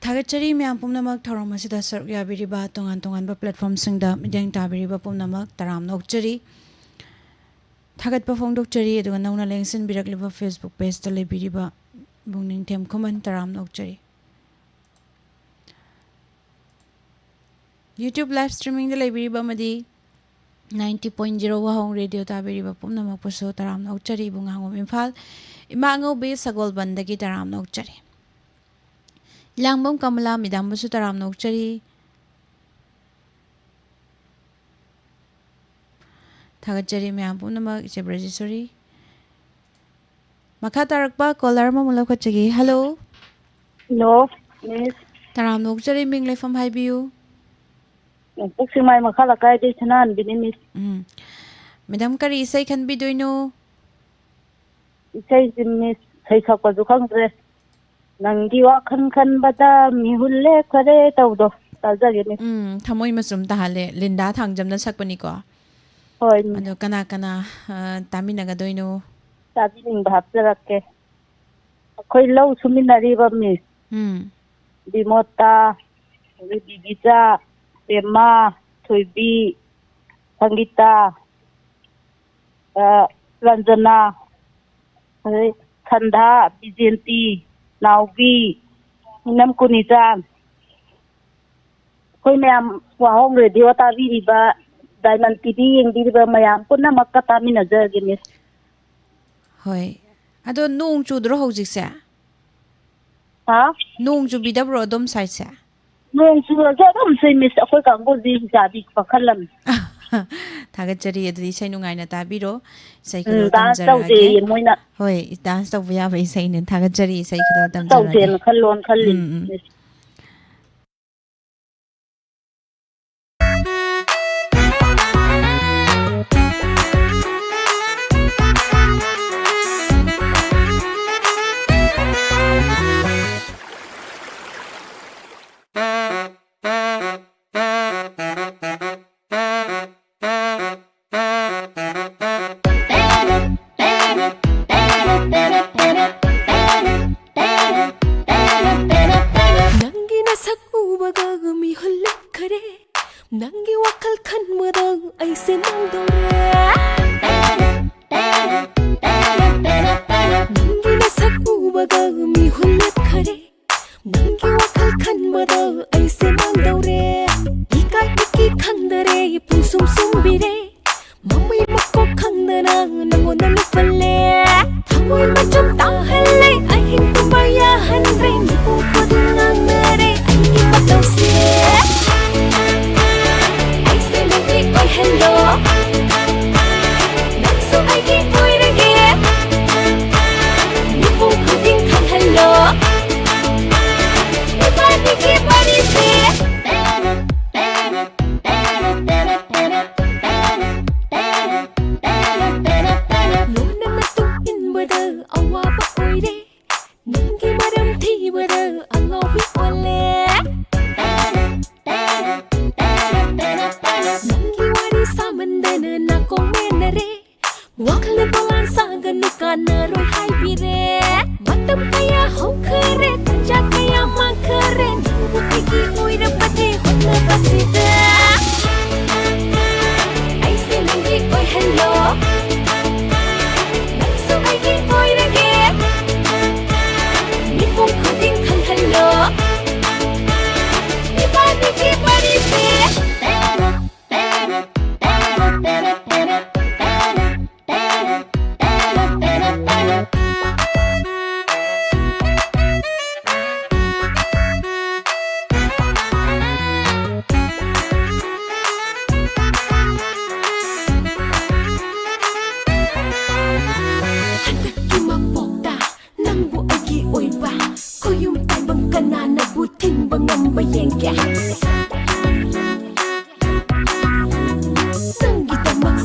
ꯊꯥꯒꯠꯆꯔꯤ ꯃꯌꯥꯝ ꯄꯨꯝꯅꯃꯛ ꯊꯧꯔꯝ ꯑꯁꯤꯗ ꯁꯔꯨꯛ ꯌꯥꯕꯤꯔꯤꯕ ꯇꯣꯉꯥꯟ ꯇꯣꯉꯥꯟꯕ platformꯁꯤꯡꯗ ꯃꯤꯠꯌꯦꯡ ꯇꯥꯕꯤꯔꯤꯕ ꯄꯨꯝꯅꯃꯛ ꯇꯔꯥꯝꯅ ꯑꯣꯛꯆꯔꯤ꯫ ꯊꯥꯒꯠꯄ ꯐꯣꯡꯗꯣꯛꯆꯔꯤ꯫ ꯑꯗꯨꯒ ꯅꯧꯅ ꯂꯦꯡꯁꯤꯟꯕꯤꯔꯛꯂꯤꯕ Facebook pageꯇ ꯂꯩꯕꯤꯔꯤꯕ ꯏꯕꯨꯡ ꯅꯤꯡꯊꯦꯝ ꯈꯨꯃꯟ ꯇꯔꯥꯝꯅ ꯑꯣꯛꯆꯔꯤ꯫ YouTube live streamingꯗ ꯂꯩꯕꯤꯔꯤꯕ ꯑꯃꯗꯤ ninety point zero ꯋꯥꯍꯣꯡ ꯔꯦꯗꯤꯑꯣ ꯇꯥꯕꯤꯔꯤꯕ ꯄꯨꯝꯅꯃꯛꯄꯨꯁꯨ ꯇꯔꯥꯝꯅ ꯑꯣꯛꯆꯔꯤ꯫ ꯏꯕꯨꯡ ꯉꯥꯉꯣꯝ ꯏꯝꯐꯥꯜ, ꯏꯃꯥ ꯑꯉꯧꯕꯤ ꯁꯒꯣꯜꯕꯟꯗꯒꯤ ꯇꯔꯥꯝꯅ ꯑꯣꯛꯆꯔꯤ꯫ ꯏꯂꯥꯡꯕꯝ ꯀꯃꯂꯥ ꯃꯦꯗꯥꯝꯕꯨꯁꯨ ꯇꯔꯥꯝꯅ ꯑꯣꯛꯆꯔꯤ꯫ ꯊꯥꯒꯠꯆꯔꯤ ꯃꯌꯥꯝ ꯄꯨꯝꯅꯃꯛ, ꯏꯆꯦ ꯕ꯭ꯔꯖꯦꯁꯣꯔꯤ꯫ ꯃꯈꯥ ꯇꯥꯔꯛꯄ caller ꯑꯃꯃꯨꯛ ꯂꯧꯈꯠꯆꯒꯦ꯫ Hello꯫ Hello, Miss꯫ ꯇꯔꯥꯝꯅ ꯑꯣꯛꯆꯔꯤ, ꯃꯤꯡ ꯂꯩꯐꯝ ꯍꯥꯏꯕꯤꯌꯨ꯫ ꯅꯣꯡꯄꯣꯛ ꯁꯦꯛꯃꯥꯏ ꯃꯈꯥ ꯂꯩꯀꯥꯏꯗꯩ ꯁꯅꯥꯍꯟꯕꯤꯅꯤ, Miss꯫ ꯎꯝ꯫ ꯃꯦꯗꯥꯝ, ꯀꯔꯤ ꯏꯁꯩ ꯈꯟꯕꯤꯗꯣꯏꯅꯣ? ꯏꯁꯩꯁꯤ, Miss, ꯏꯁꯩ ꯁꯛꯄꯁꯨ ꯈꯪꯗ꯭ꯔꯦ꯫ ꯅꯪꯒꯤ ꯋꯥꯈꯜ ꯈꯟꯕꯗ ꯃꯤꯍꯨꯜ ꯂꯦꯞꯈꯔꯦ ꯇꯧꯕꯗꯣ ꯇꯥꯖꯒꯦ, Miss꯫ ꯎꯝ, ꯊꯃꯣꯏ ꯃꯆꯨꯝ ꯇꯥꯍꯜꯂꯦ꯫ ꯂꯤꯟꯗꯥ ꯊꯥꯡꯖꯝꯅ ꯁꯛꯄꯅꯤꯀꯣ꯫ ꯍꯣꯏ, Miss꯫ ꯑꯗꯣ ꯀꯅꯥ ꯀꯅꯥ, ꯑ, ꯇꯥꯃꯤꯟꯅꯒꯗꯣꯏꯅꯣ? ꯇꯥꯕꯤꯅꯤꯡꯕ ꯍꯥꯞꯆꯔꯛꯀꯦ꯫ ꯑꯩꯈꯣꯏ ꯂꯧ ꯁꯨꯃꯤꯟꯅꯔꯤꯕ, Miss꯫ ꯎꯝ꯫ ꯕꯤꯃꯣꯇꯥ, ꯑꯗꯩ ꯕꯤꯕꯤꯆꯥ, ꯄꯦꯃꯥ, ꯊꯣꯏꯕꯤ, ꯁꯪꯒꯤꯇꯥ, ꯑ, ꯔꯟꯖꯅꯥ, ꯑꯗꯩ ꯁꯟꯙꯥ, ꯕꯤꯖꯦꯟꯇꯤ, ꯅꯥꯎꯕꯤ, ꯏꯅꯝ ꯀꯨꯅꯤꯆꯥꯟ, ꯑꯩꯈꯣꯏ ꯃꯌꯥꯝ ꯋꯥꯍꯣꯡ ꯔꯦꯗꯤꯑꯣ ꯇꯥꯕꯤꯔꯤꯕ, ꯗꯥꯏꯃꯟ ꯇꯤꯚꯤ ꯌꯦꯡꯕꯤꯔꯤꯕ ꯃꯌꯥꯝ ꯄꯨꯝꯅꯃꯛꯀ ꯇꯥꯃꯤꯟꯅꯖꯔꯒꯦ, Miss꯫ ꯍꯣꯏ꯫ ꯑꯗꯣ ꯅꯣꯡ ꯆꯨꯗ꯭ꯔꯣ ꯍꯧꯖꯤꯛꯁꯦ? ꯍꯥ? ꯅꯣꯡ ꯆꯨꯕꯤꯗꯕ꯭ꯔꯣ ꯑꯗꯣꯝ ꯁꯥꯏꯠꯁꯦ? ꯅꯣꯡ ꯆꯨꯔꯁꯨ ꯑꯗꯨꯝ ꯆꯨꯏ, Miss꯫ ꯑꯩꯈꯣꯏ ꯀꯥꯡꯕꯨꯗꯤ ꯍꯤꯡꯆꯥꯕꯤ ꯄꯥꯈꯠꯂꯝꯃꯤ꯫ ꯊꯥꯒꯠꯆꯔꯤ꯫ ꯑꯗꯨꯗꯤ ꯏꯁꯩ ꯅꯨꯡꯉꯥꯏꯅ ꯇꯥꯕꯤꯔꯣ꯫ ꯏꯁꯩ ꯎꯝ, ꯈꯨꯗꯣꯜ dance ꯇꯝꯖꯔꯛꯑꯒꯦ꯫ ꯇꯧꯁꯦꯌꯦ ꯃꯣꯏꯅ꯫ ꯍꯣꯏ, dance ꯇꯧꯕ ꯌꯥꯕ ꯏꯁꯩꯅꯦ꯫ ꯊꯥꯒꯠꯆꯔꯤ, ꯏꯁꯩ ꯈꯨꯗꯣꯜ ꯇꯝꯖꯔꯛꯑꯒꯦ꯫ ꯇꯧꯁꯦꯅ ꯈꯜꯂꯣꯅ ꯈꯜꯂꯤꯅꯤ, ꯎꯝ, ꯎꯝ꯫ Miss꯫ ꯁꯦ ꯃꯥꯡꯗꯧꯔꯦ꯫ ꯅꯪꯒꯤ ꯅꯁꯛ ꯎꯕꯒ ꯃꯤꯍꯨꯟ ꯂꯦꯞꯈꯔꯦ꯫ ꯅꯪꯒꯤ ꯋꯥꯈꯜ ꯈꯟꯕꯗ ꯑꯩꯁꯦ ꯃꯥꯡꯗꯧꯔꯦ꯫ ꯏꯀꯥꯏ ꯏꯀꯤ ꯈꯪꯗꯔꯦ, ꯄꯨꯡꯁꯨꯝ ꯁꯨꯝꯕꯤꯔꯦ꯫ ꯃꯃꯩ ꯃꯀꯣꯛ ꯈꯪꯗꯅ ꯅꯪꯉꯣꯟꯗ ꯂꯨꯞꯄꯜꯂꯦ꯫ ꯊꯃꯣꯏ ꯃꯆꯨꯝ ꯇꯥꯍꯜꯂꯦ, ꯑꯍꯤꯡ ꯇꯨꯝꯕ ꯌꯥꯍꯟꯗ꯭ꯔꯦ꯫ ꯃꯤꯄꯨꯝ ꯈꯨꯗꯤꯡ ꯉꯥꯡꯅꯔꯦ ꯑꯩꯒꯤ ꯃꯇꯧꯁꯦ꯫ ꯑꯩꯁꯦ ꯅꯪꯒꯤ ꯑꯣꯏꯍꯜꯂꯣ꯫ ꯅꯪꯁꯨ ꯑꯩꯒꯤ ꯑꯣꯏꯔꯒꯦ꯫ ꯃꯤꯄꯨꯝ ꯈꯨꯗꯤꯡ ꯈꯪꯍꯜꯂꯣ꯫ ꯏꯕꯥꯅꯤꯒꯤ ꯋꯥꯔꯤꯁꯦ꯫ ꯂꯣꯟꯅ ꯃꯇꯨꯡ ꯏꯟꯕꯗ ꯑꯋꯥꯕ ꯑꯣꯏꯔꯦ꯫ ꯅꯪꯒꯤ ꯃꯔꯝ ꯊꯤꯕꯗ ꯑꯉꯥꯎꯕꯤ ꯑꯣꯜꯂꯦ꯫ ꯅꯪꯒꯤ ꯋꯥꯔꯤ ꯁꯥꯃꯟꯗꯅ ꯅꯥꯀꯣꯡ ꯃꯦꯟꯅꯔꯦ꯫ ꯋꯥꯈꯜꯅ ꯗꯣꯂꯥꯟ ꯁꯥꯒꯅꯨ, ꯀꯥꯟꯅꯔꯣꯏ ꯍꯥꯏꯕꯤꯔꯦ꯫ ꯃꯇꯝ ꯀꯌꯥ ꯍꯧꯈꯔꯦ, ꯇꯟꯖꯥ ꯀꯌꯥ ꯃꯥꯡꯈꯔꯦ꯫ ꯅꯪꯕꯨ ꯑꯩꯒꯤ ꯑꯣꯏꯔꯕꯗꯤ ꯍꯣꯠꯅꯕꯁꯤꯗ꯫ ꯑꯩꯁꯦ ꯅꯪꯒꯤ ꯑꯣꯏꯍꯜꯂꯣ꯫ ꯅꯪꯁꯨ ꯑꯩꯒꯤ ꯑꯣꯏꯔꯒꯦ꯫ ꯃꯤꯄꯨꯝ ꯈꯨꯗꯤꯡ ꯈꯪꯍꯜꯂꯣ꯫ ꯏꯕꯥꯅꯤꯒꯤ ꯋꯥꯔꯤꯁꯦ꯫ ꯍꯟꯗꯛꯀꯤ ꯃꯄꯣꯛꯇ ꯅꯪꯕꯨ ꯑꯩꯒꯤ ꯑꯣꯏꯕ ꯈꯨꯌꯨꯝ ꯇꯥꯏꯕꯪ ꯀꯅꯥꯅꯕꯨ ꯊꯤꯡꯕ ꯉꯝꯕ ꯌꯦꯡꯒꯦ꯫ ꯅꯪꯒꯤꯗꯃꯛ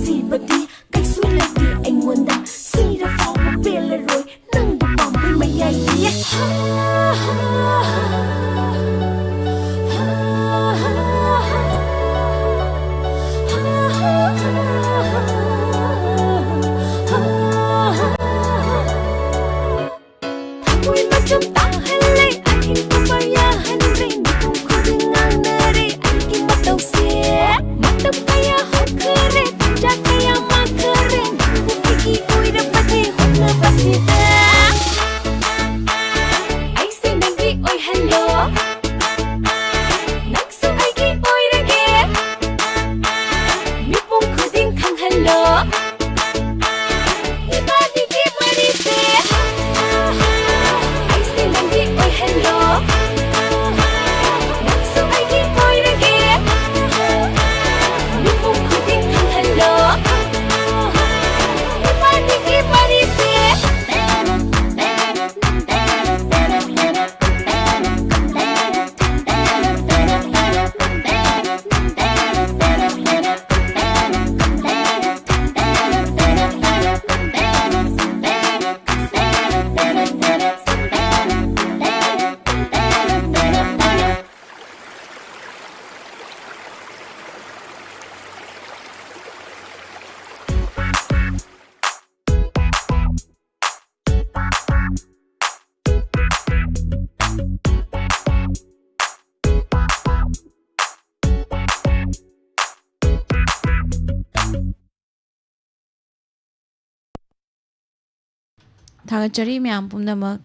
ꯊꯥꯒꯠꯆꯔꯤ ꯃꯌꯥꯝ ꯄꯨꯝꯅꯃꯛ,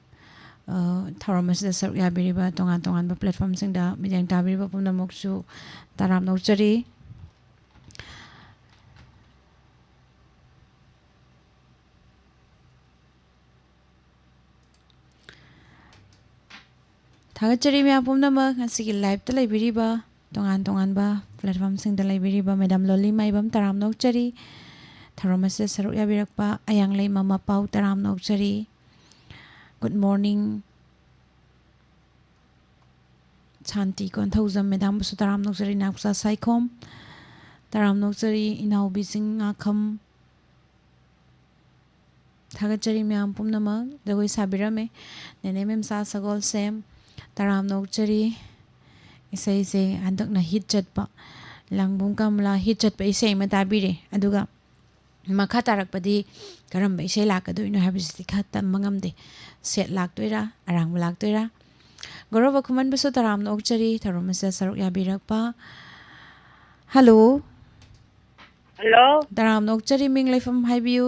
ꯑ, ꯊꯧꯔꯝ ꯑꯁꯤꯗ ꯁꯔꯨꯛ ꯌꯥꯕꯤꯔꯤꯕ ꯇꯣꯉꯥꯟ ꯇꯣꯉꯥꯟꯕ platformꯁꯤꯡꯗ ꯃꯤꯠꯌꯦꯡ ꯇꯥꯕꯤꯔꯤꯕ ꯄꯨꯝꯅꯃꯛꯁꯨ ꯇꯔꯥꯝꯅ ꯑꯣꯛꯆꯔꯤ꯫ ꯊꯥꯒꯠꯆꯔꯤ ꯃꯌꯥꯝ ꯄꯨꯝꯅꯃꯛ, ꯉꯁꯤꯒꯤ liveꯇ ꯂꯩꯕꯤꯔꯤꯕ, ꯇꯣꯉꯥꯟ ꯇꯣꯉꯥꯟꯕ platformꯁꯤꯡꯗ ꯂꯩꯕꯤꯔꯤꯕ Madam ꯂꯣꯂꯤ ꯃꯥꯏꯕꯝ, ꯇꯔꯥꯝꯅ ꯑꯣꯛꯆꯔꯤ꯫ ꯊꯧꯔꯝ ꯑꯁꯤꯗ ꯁꯔꯨꯛ ꯌꯥꯕꯤꯔꯛꯄ ꯑꯌꯥꯡꯂꯩꯃ ꯃꯄꯥꯎ, ꯇꯔꯥꯝꯅ ꯑꯣꯛꯆꯔꯤ꯫ Good morning, ꯁꯥꯟꯇꯤ ꯀꯣꯟꯊꯧꯖꯝ madamꯕꯨꯁꯨ ꯇꯔꯥꯝꯅ ꯑꯣꯛꯆꯔꯤ꯫ ꯅꯥꯎꯆꯥ ꯁꯥꯏꯈꯣꯝ, ꯇꯔꯥꯝꯅ ꯑꯣꯛꯆꯔꯤ꯫ ꯏꯅꯥꯎꯕꯤ ꯆꯤꯡꯉꯥꯈꯝ, ꯊꯥꯒꯠꯆꯔꯤ ꯃꯌꯥꯝ ꯄꯨꯝꯅꯃꯛ꯫ ꯖꯒꯣꯏ ꯁꯥꯕꯤꯔꯝꯃꯦ ꯅꯦꯅꯦ ꯃꯦꯝꯆꯥ ꯁꯒꯣꯜꯁꯦꯝ, ꯇꯔꯥꯝꯅ ꯑꯣꯛꯆꯔꯤ꯫ ꯏꯁꯩꯁꯦ ꯍꯟꯗꯛꯅ hit ꯆꯠꯄ, ꯂꯥꯡꯕꯨꯡ ꯀꯃꯂꯥ hit ꯆꯠꯄ ꯏꯁꯩ ꯑꯃ ꯇꯥꯕꯤꯔꯦ꯫ ꯑꯗꯨꯒ ꯃꯈꯥ ꯇꯥꯔꯛꯄꯗꯤ ꯀꯔꯝꯕ ꯏꯁꯩ ꯂꯥꯛꯀꯗꯣꯏꯅꯣ ꯍꯥꯏꯕꯁꯤꯗꯤ ꯈꯔ ꯇꯝꯕ ꯉꯝꯗꯦ꯫ Sad ꯂꯥꯛꯇꯣꯏꯔꯥ, ꯑꯔꯥꯡꯕ ꯂꯥꯛꯇꯣꯏꯔꯥ? ꯒꯧꯔꯕ ꯈꯨꯃꯟꯕꯨꯁꯨ ꯇꯔꯥꯝꯅ ꯑꯣꯛꯆꯔꯤ, ꯊꯧꯔꯝ ꯑꯁꯤꯗ ꯁꯔꯨꯛ ꯌꯥꯕꯤꯔꯛꯄ꯫ Hello꯫ Hello꯫ ꯇꯔꯥꯝꯅ ꯑꯣꯛꯆꯔꯤ, ꯃꯤꯡ ꯂꯩꯐꯝ ꯍꯥꯏꯕꯤꯌꯨ꯫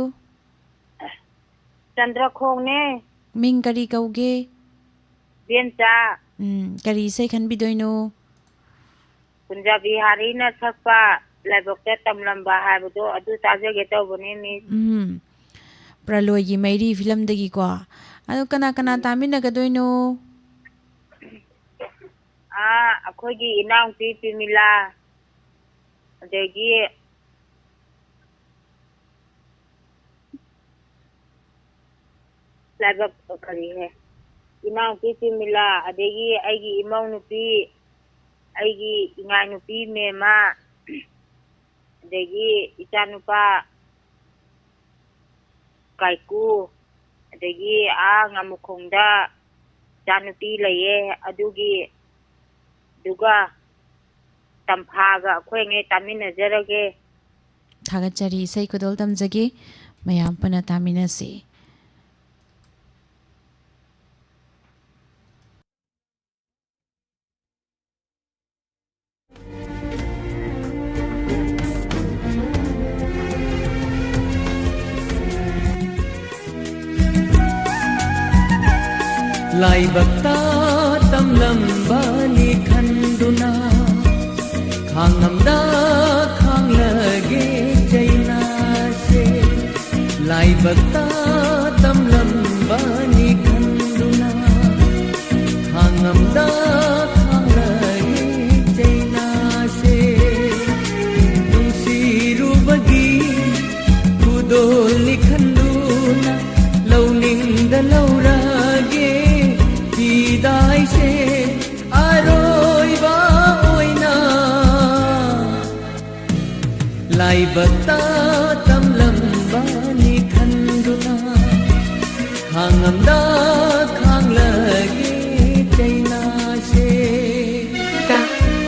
ꯆꯟꯗ꯭ꯔꯈꯣꯡꯅꯦ꯫ ꯃꯤꯡ ꯀꯔꯤ ꯀꯧꯒꯦ? ꯕꯦꯟꯆꯥ꯫ ꯎꯝ, ꯀꯔꯤ ꯏꯁꯩ ꯈꯟꯕꯤꯗꯣꯏꯅꯣ? ꯀꯨꯟꯖꯕꯤꯍꯥꯔꯤꯅ ꯁꯛꯄ ꯂꯥꯏꯕꯛꯇ ꯇꯝꯂꯝꯕ ꯍꯥꯏꯕꯗꯣ ꯑꯗꯨ ꯇꯥꯖꯒꯦ ꯇꯧꯕꯅꯦ, ꯃꯤꯁ꯫ ꯎꯝ, ꯄ꯭ꯔꯂꯣꯏꯒꯤ ꯃꯩꯔꯤ ꯐꯤꯂꯝꯗꯒꯤꯀꯣ꯫ ꯑꯗꯣ ꯀꯅꯥ ꯀꯅꯥ ꯎꯝ꯫ ꯇꯥꯃꯤꯟꯅꯒꯗꯣꯏꯅꯣ? ꯑꯥ, ꯑꯩꯈꯣꯏꯒꯤ ꯏꯅꯥꯎꯄꯤ ꯄꯤꯃꯤꯂꯥ, ꯑꯗꯒꯤ ꯂꯥꯏꯕꯛ, ꯀꯔꯤ ꯍꯥꯏ, ꯏꯅꯥꯎꯄꯤ ꯄꯤꯃꯤꯂꯥ, ꯑꯗꯒꯤ ꯑꯩꯒꯤ ꯏꯃꯧ ꯅꯨꯄꯤ, ꯑꯩꯒꯤ ꯏꯉꯥꯏ ꯅꯨꯄꯤ ꯃꯦꯃꯥ, ꯑꯗꯒꯤ ꯏꯆꯥꯅꯨꯄꯥ ꯀꯥꯏꯀꯨ, ꯑꯗꯒꯤ ꯑꯥ ꯉꯥꯃꯨꯈꯣꯡꯗ ꯏꯆꯥꯅꯨꯄꯤ ꯂꯩꯌꯦ, ꯑꯗꯨꯒꯤ, ꯑꯗꯨꯒ ꯇꯝꯐꯥꯒ ꯑꯩꯈꯣꯏꯉꯩ ꯇꯥꯃꯤꯟꯅꯖꯔꯒꯦ꯫ ꯊꯥꯒꯠꯆꯔꯤ, ꯏꯁꯩ ꯈꯨꯗꯣꯜ ꯇꯝꯖꯒꯦ, ꯃꯌꯥꯝ ꯄꯨꯟꯅ ꯇꯥꯃꯤꯟꯅꯁꯤ꯫ ꯂꯥꯏꯕꯛꯇ ꯇꯝꯂꯝꯕꯅꯤ ꯈꯟꯗꯨꯅ ꯈꯥꯡꯉꯝꯗ ꯈꯥꯡꯂꯒꯦ ꯆꯩꯅꯥꯁꯦ꯫ ꯂꯥꯏꯕꯛꯇ ꯇꯝꯂꯝꯕꯅꯤ ꯈꯟꯗꯨꯅ ꯈꯥꯡꯉꯝꯗ ꯈꯥꯡꯂꯒꯦ ꯆꯩꯅꯥꯁꯦ꯫ ꯅꯨꯡꯁꯤꯔꯨꯕꯒꯤ ꯈꯨꯗꯣꯜꯅꯤ ꯈꯟꯗꯨꯅ ꯂꯧꯅꯤꯡꯗ ꯂꯧꯔꯒꯦ ꯐꯤꯗꯥꯏꯁꯦ꯫ ꯑꯔꯣꯏꯕ ꯑꯣꯏꯅ ꯂꯥꯏꯕꯛꯇ ꯇꯝꯂꯝꯕꯅꯤ ꯈꯟꯗꯨꯅ ꯈꯥꯡꯉꯝꯗ ꯈꯥꯡꯂꯒꯦ ꯆꯩꯅꯥꯁꯦ꯫ ꯀꯥ,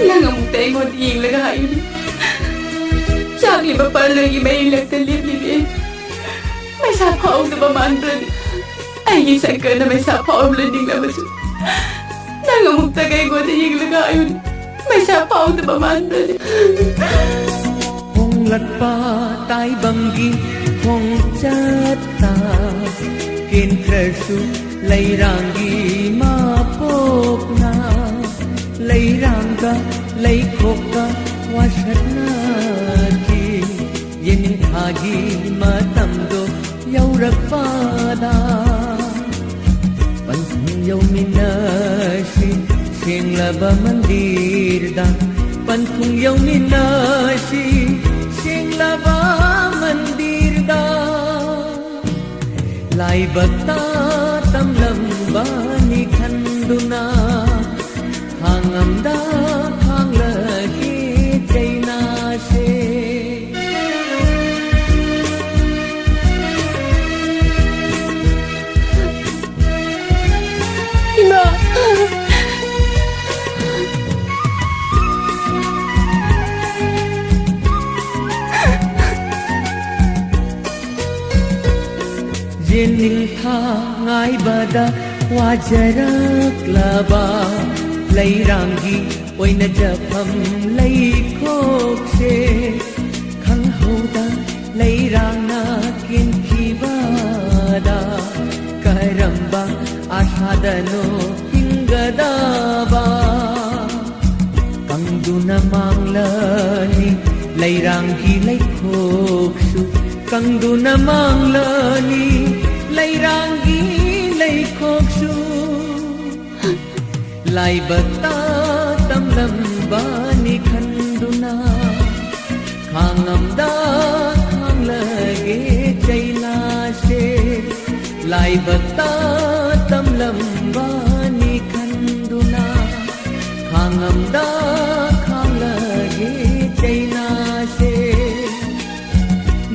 ꯅꯪ ꯑꯃꯨꯛꯇ ꯑꯩꯉꯣꯟꯗ ꯌꯦꯡꯂꯒ ꯍꯥꯏꯌꯨꯅꯦ꯫ ꯆꯥꯛꯂꯤꯕ ꯄꯥꯜꯂꯣꯏꯒꯤ ꯃꯌꯦꯡꯂꯛꯇ ꯂꯦꯞꯂꯤꯕꯤ ꯑꯩ ꯃꯩꯁꯥ ꯐꯥꯎꯗꯕ ꯃꯥꯟꯕ꯭ꯔꯅꯦ? ꯑꯩꯒꯤ ꯁꯪꯀꯔꯅ ꯃꯩꯁꯥ ꯐꯥꯎꯔꯝꯂꯅꯤꯡꯂꯕꯁꯨ, ꯅꯪ ꯑꯃꯨꯛꯇ ꯑꯩꯉꯣꯟꯗ ꯌꯦꯡꯂꯒ ꯍꯥꯏꯌꯨꯅꯦ, ꯃꯩꯁꯥ ꯐꯥꯎꯗꯕ ꯃꯥꯟꯕ꯭ꯔꯅꯦ? ꯍꯣꯡꯂꯛꯄ ꯇꯥꯏꯕꯪꯒꯤ ꯈꯣꯡꯆꯠꯇ ꯀꯦꯟꯈ꯭ꯔꯁꯨ ꯂꯩꯔꯥꯡꯒꯤ ꯃꯄꯣꯛꯅ ꯂꯩꯔꯥꯡꯒ ꯂꯩꯈꯣꯛꯀ ꯋꯥꯁꯛꯅꯈꯤ꯫ ꯌꯦꯅꯤꯡꯊꯥꯒꯤ ꯃꯇꯝꯗꯣ ꯌꯧꯔꯛꯄꯗ ꯄꯟꯊꯨꯡ ꯌꯧꯃꯤꯟꯅꯁꯤ ꯁꯦꯡꯂꯕ ꯃꯟꯗꯤꯔꯗ꯫ ꯄꯟꯊꯨꯡ ꯌꯧꯃꯤꯟꯅꯁꯤ ꯁꯦꯡꯂꯕ ꯃꯟꯗꯤꯔꯗ꯫ ꯂꯥꯏꯕꯛꯇ ꯇꯝꯂꯝꯕꯅꯤ ꯈꯟꯗꯨꯅ ꯈꯥꯡꯉꯝꯗ ꯈꯥꯡꯂꯒꯦ ꯆꯩꯅꯥꯁꯦ꯫ ꯏꯃꯥ! ꯌꯦꯅꯤꯡꯊꯥ ꯉꯥꯏꯕꯗ ꯋꯥꯖꯔꯛꯂꯕ ꯂꯩꯔꯥꯡꯒꯤ ꯑꯣꯏꯅ ꯖꯐꯝ ꯂꯩꯈꯣꯛꯁꯦ ꯈꯪꯍꯧꯗ ꯂꯩꯔꯥꯡꯅ ꯀꯤꯟꯈꯤꯕꯗ ꯀꯔꯝꯕ ꯑꯥꯁꯥ ꯇꯅꯣ ꯍꯤꯡꯒꯗꯕ꯫ ꯀꯪꯗꯨꯅ ꯃꯥꯡꯂꯅꯤ ꯂꯩꯔꯥꯡꯒꯤ ꯂꯩꯈꯣꯛꯁꯨ, ꯀꯪꯗꯨꯅ ꯃꯥꯡꯂꯅꯤ ꯂꯩꯔꯥꯡꯒꯤ ꯂꯩꯈꯣꯛꯁꯨ꯫ ꯂꯥꯏꯕꯛꯇ ꯇꯝꯂꯝꯕꯅꯤ ꯈꯟꯗꯨꯅ, ꯈꯥꯡꯉꯝꯗ ꯈꯥꯡꯂꯒꯦ ꯆꯩꯅꯥꯁꯦ꯫ ꯂꯥꯏꯕꯛꯇ ꯇꯝꯂꯝꯕꯅꯤ ꯈꯟꯗꯨꯅ, ꯈꯥꯡꯉꯝꯗ ꯈꯥꯡꯂꯒꯦ ꯆꯩꯅꯥꯁꯦ꯫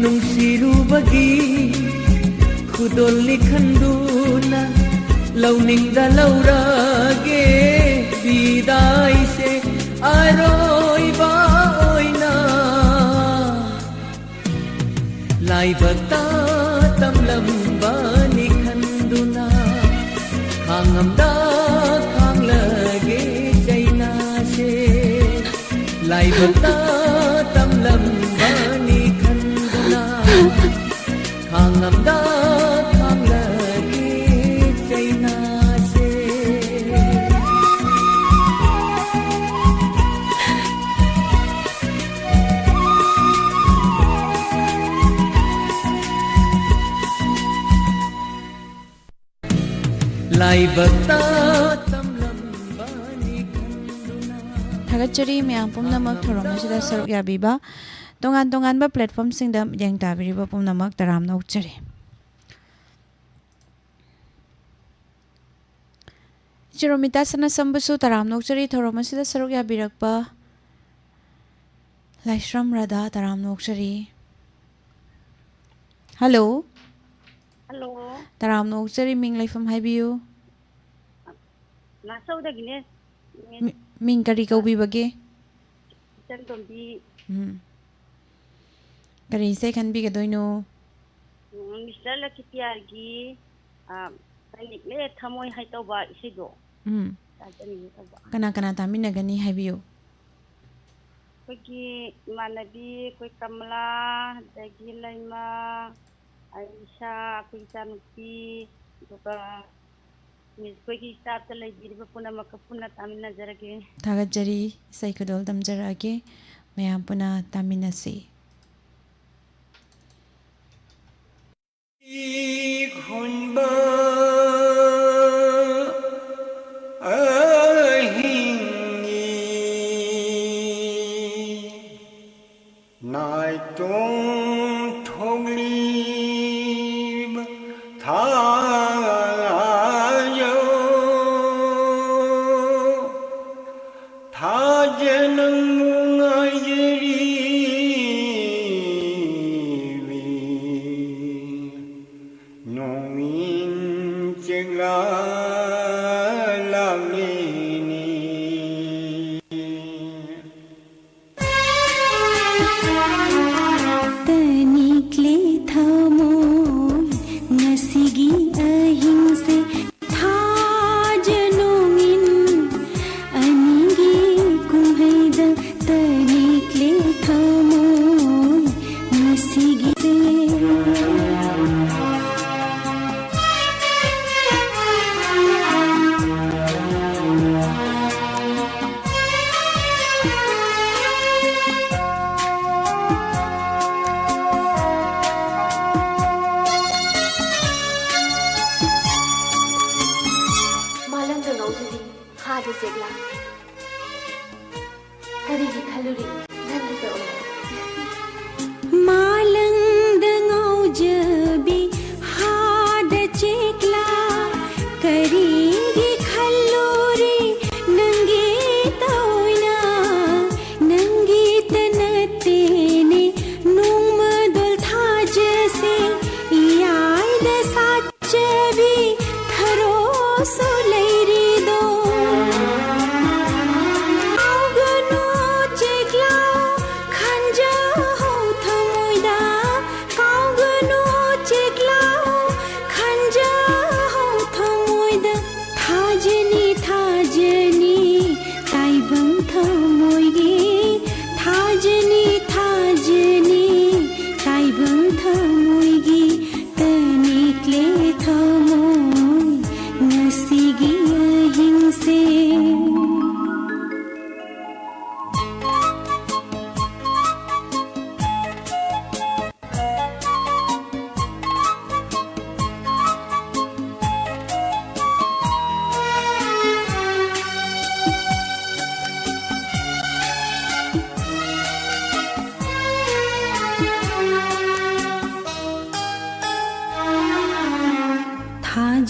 ꯅꯨꯡꯁꯤꯔꯨꯕꯒꯤ ꯈꯨꯗꯣꯜꯅꯤ ꯈꯟꯗꯨꯅ, ꯂꯧꯅꯤꯡꯗ ꯂꯧꯔꯒꯦ ꯕꯤꯗꯥꯏꯁꯦ ꯑꯔꯣꯏꯕ ꯑꯣꯏꯅ꯫ ꯂꯥꯏꯕꯛꯇ ꯇꯝꯂꯝꯕꯅꯤ ꯈꯟꯗꯨꯅ, ꯈꯥꯡꯉꯝꯗ ꯈꯥꯡꯂꯒꯦ ꯆꯩꯅꯥꯁꯦ꯫ ꯂꯥꯏꯕꯛꯇ ꯇꯝꯂꯝꯕꯅꯤ ꯈꯟꯗꯨꯅ, ꯈꯥꯡꯉꯝꯗ ꯈꯥꯡꯂꯒꯦ ꯆꯩꯅꯥꯁꯦ꯫ ꯂꯥꯏꯕꯛꯇ ꯇꯝꯂꯝꯕꯅꯤ ꯈꯟꯗꯨꯅ꯫ ꯊꯥꯒꯠꯆꯔꯤ ꯃꯌꯥꯝ ꯄꯨꯝꯅꯃꯛ ꯊꯧꯔꯝ ꯑꯁꯤꯗ ꯁꯔꯨꯛ ꯌꯥꯕꯤꯕ꯫ ꯇꯣꯉꯥꯟ ꯇꯣꯉꯥꯟꯕ platformꯁꯤꯡꯗ ꯃꯤꯠꯌꯦꯡ ꯇꯥꯕꯤꯔꯤꯕ ꯄꯨꯝꯅꯃꯛ ꯇꯔꯥꯝꯅ ꯑꯣꯛꯆꯔꯤ꯫ ꯏꯆꯦ ꯔꯣꯃꯤꯇꯥ ꯁꯅꯥꯁꯝꯕꯨꯁꯨ ꯇꯔꯥꯝꯅ ꯑꯣꯛꯆꯔꯤ ꯊꯧꯔꯝ ꯑꯁꯤꯗ ꯁꯔꯨꯛ ꯌꯥꯕꯤꯔꯛꯄ꯫ ꯂꯥꯏꯁ꯭ꯔꯝ ꯔꯥꯙꯥ ꯇꯔꯥꯝꯅ ꯑꯣꯛꯆꯔꯤ꯫ ꯍꯜꯂꯣ꯫ ꯍꯜꯂꯣ꯫ ꯇꯔꯥꯝꯅ ꯑꯣꯛꯆꯔꯤ, ꯃꯤꯡ ꯂꯩꯐꯝ ꯍꯥꯏꯕꯤꯌꯨ꯫ ꯂꯥꯆꯧꯗꯒꯤꯅꯦ꯫ ꯃꯤ-, ꯃꯤꯡ ꯀꯔꯤ ꯀꯧꯕꯤꯕꯒꯦ? ꯏꯆꯟꯇꯣꯝꯕꯤ꯫ ꯎꯝ꯫ ꯀꯔꯤ ꯏꯁꯩ ꯈꯟꯕꯤꯒꯗꯣꯏꯅꯣ? ꯎꯝ, ꯃꯤꯁꯇꯔ ꯂꯛꯀꯤꯄꯤꯌꯥꯔꯒꯤ, ꯑ, ꯁꯥꯏꯅꯤꯛꯂꯦ ꯊꯃꯣꯏ ꯍꯥꯏ ꯇꯧꯕ ꯏꯁꯩꯗꯣ꯫ ꯎꯝ꯫ ꯇꯥꯖꯅꯤꯡꯉꯤ ꯇꯧꯕ꯫ ꯀꯅꯥ ꯀꯅꯥ ꯇꯥꯃꯤꯟꯅꯒꯅꯤ ꯍꯥꯏꯕꯤꯌꯨ꯫ ꯑꯩꯈꯣꯏꯒꯤ ꯏꯃꯥꯟꯅꯕꯤ, ꯑꯩꯈꯣꯏ ꯀꯃꯂꯥ, ꯑꯗꯒꯤ ꯂꯩꯃ, ꯑꯂꯤꯁꯥ, ꯑꯩꯈꯣꯏ ꯏꯆꯥꯅꯨꯄꯤ, ꯑꯗꯨꯒ, ꯃꯤꯁ ꯑꯩꯈꯣꯏꯒꯤ ꯁ꯭ꯇꯥꯐꯇ ꯂꯩꯕꯤꯔꯤꯕ ꯄꯨꯝꯅꯃꯛꯀ ꯄꯨꯟꯅ ꯇꯥꯃꯤꯟꯅꯖꯔꯒꯦ꯫ ꯊꯥꯒꯠꯆꯔꯤ꯫ ꯏꯁꯩ ꯈꯨꯗꯣꯜ ꯇꯝꯖꯔꯛꯑꯒꯦ꯫ ꯃꯌꯥꯝ ꯄꯨꯟꯅ ꯇꯥꯃꯤꯟꯅꯁꯤ꯫ ꯈꯨꯟꯕ ꯑꯍꯤꯡꯒꯤ ꯅꯥꯏꯇꯣꯝ ꯊꯣꯛꯂꯤꯕ ꯊꯥꯌꯣ, ꯊꯥꯖ ꯅꯪꯕꯨ ꯉꯥꯏꯖꯔꯤꯕꯤ, ꯅꯣꯡꯃꯤꯟ ꯆꯦꯛꯂꯥ ꯂꯥꯛꯂꯤꯅꯤ꯫ ꯇꯅꯤꯛꯂꯤ ꯊꯥꯎ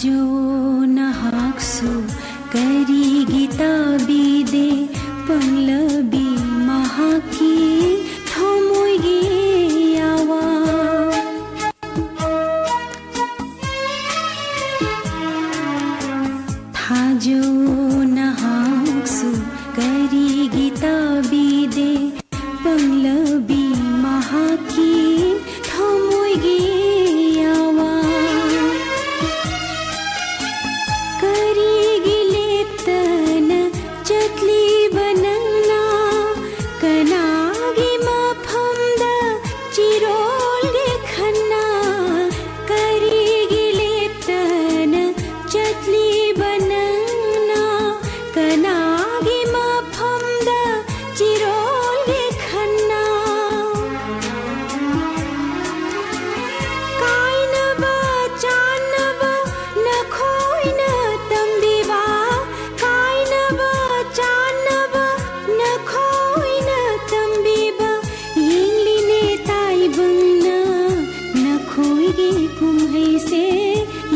ꯖꯣ ꯅꯍꯥꯛꯁꯨ ꯀꯔꯤꯒꯤ ꯇꯥꯕꯤꯗꯦ? ꯄꯪꯂꯕꯤ ꯃꯍꯥꯛꯀꯤ ꯊꯃꯣꯏꯒꯤ ꯑꯋꯥ꯫ ꯊꯥꯖꯧ ꯅꯍꯥꯛꯁꯨ ꯀꯔꯤꯒꯤ ꯇꯥꯕꯤꯗꯦ? ꯄꯪꯂꯕꯤ ꯃꯍꯥꯛꯀꯤ ꯊꯃꯣꯏꯒꯤ ꯑꯋꯥ꯫ ꯀꯔꯤꯒꯤ ꯂꯦꯞꯇꯅ ꯆꯠꯂꯤꯕ ꯅꯪꯅ? ꯀꯅꯥꯒꯤ ꯃꯐꯝꯗ ꯆꯤꯔꯣꯜꯒꯦ ꯈꯟꯅ? ꯀꯔꯤꯒꯤ ꯂꯦꯞꯇꯅ ꯆꯠꯂꯤꯕ ꯅꯪꯅ? ꯀꯅꯥꯒꯤ ꯃꯐꯝꯗ ꯆꯤꯔꯣꯜꯒꯦ ꯈꯟꯅ? ꯀꯥꯏꯅꯕ ꯆꯥꯟꯅꯕ ꯅꯈꯣꯏꯅ ꯇꯝꯕꯤꯕ, ꯀꯥꯏꯅꯕ ꯆꯥꯟꯅꯕ ꯅꯈꯣꯏꯅ ꯇꯝꯕꯤꯕ, ꯌꯦꯡꯂꯤꯅꯦ ꯇꯥꯏꯕꯪꯅ ꯅꯈꯣꯏꯒꯤ ꯀꯨꯝꯍꯩꯁꯦ,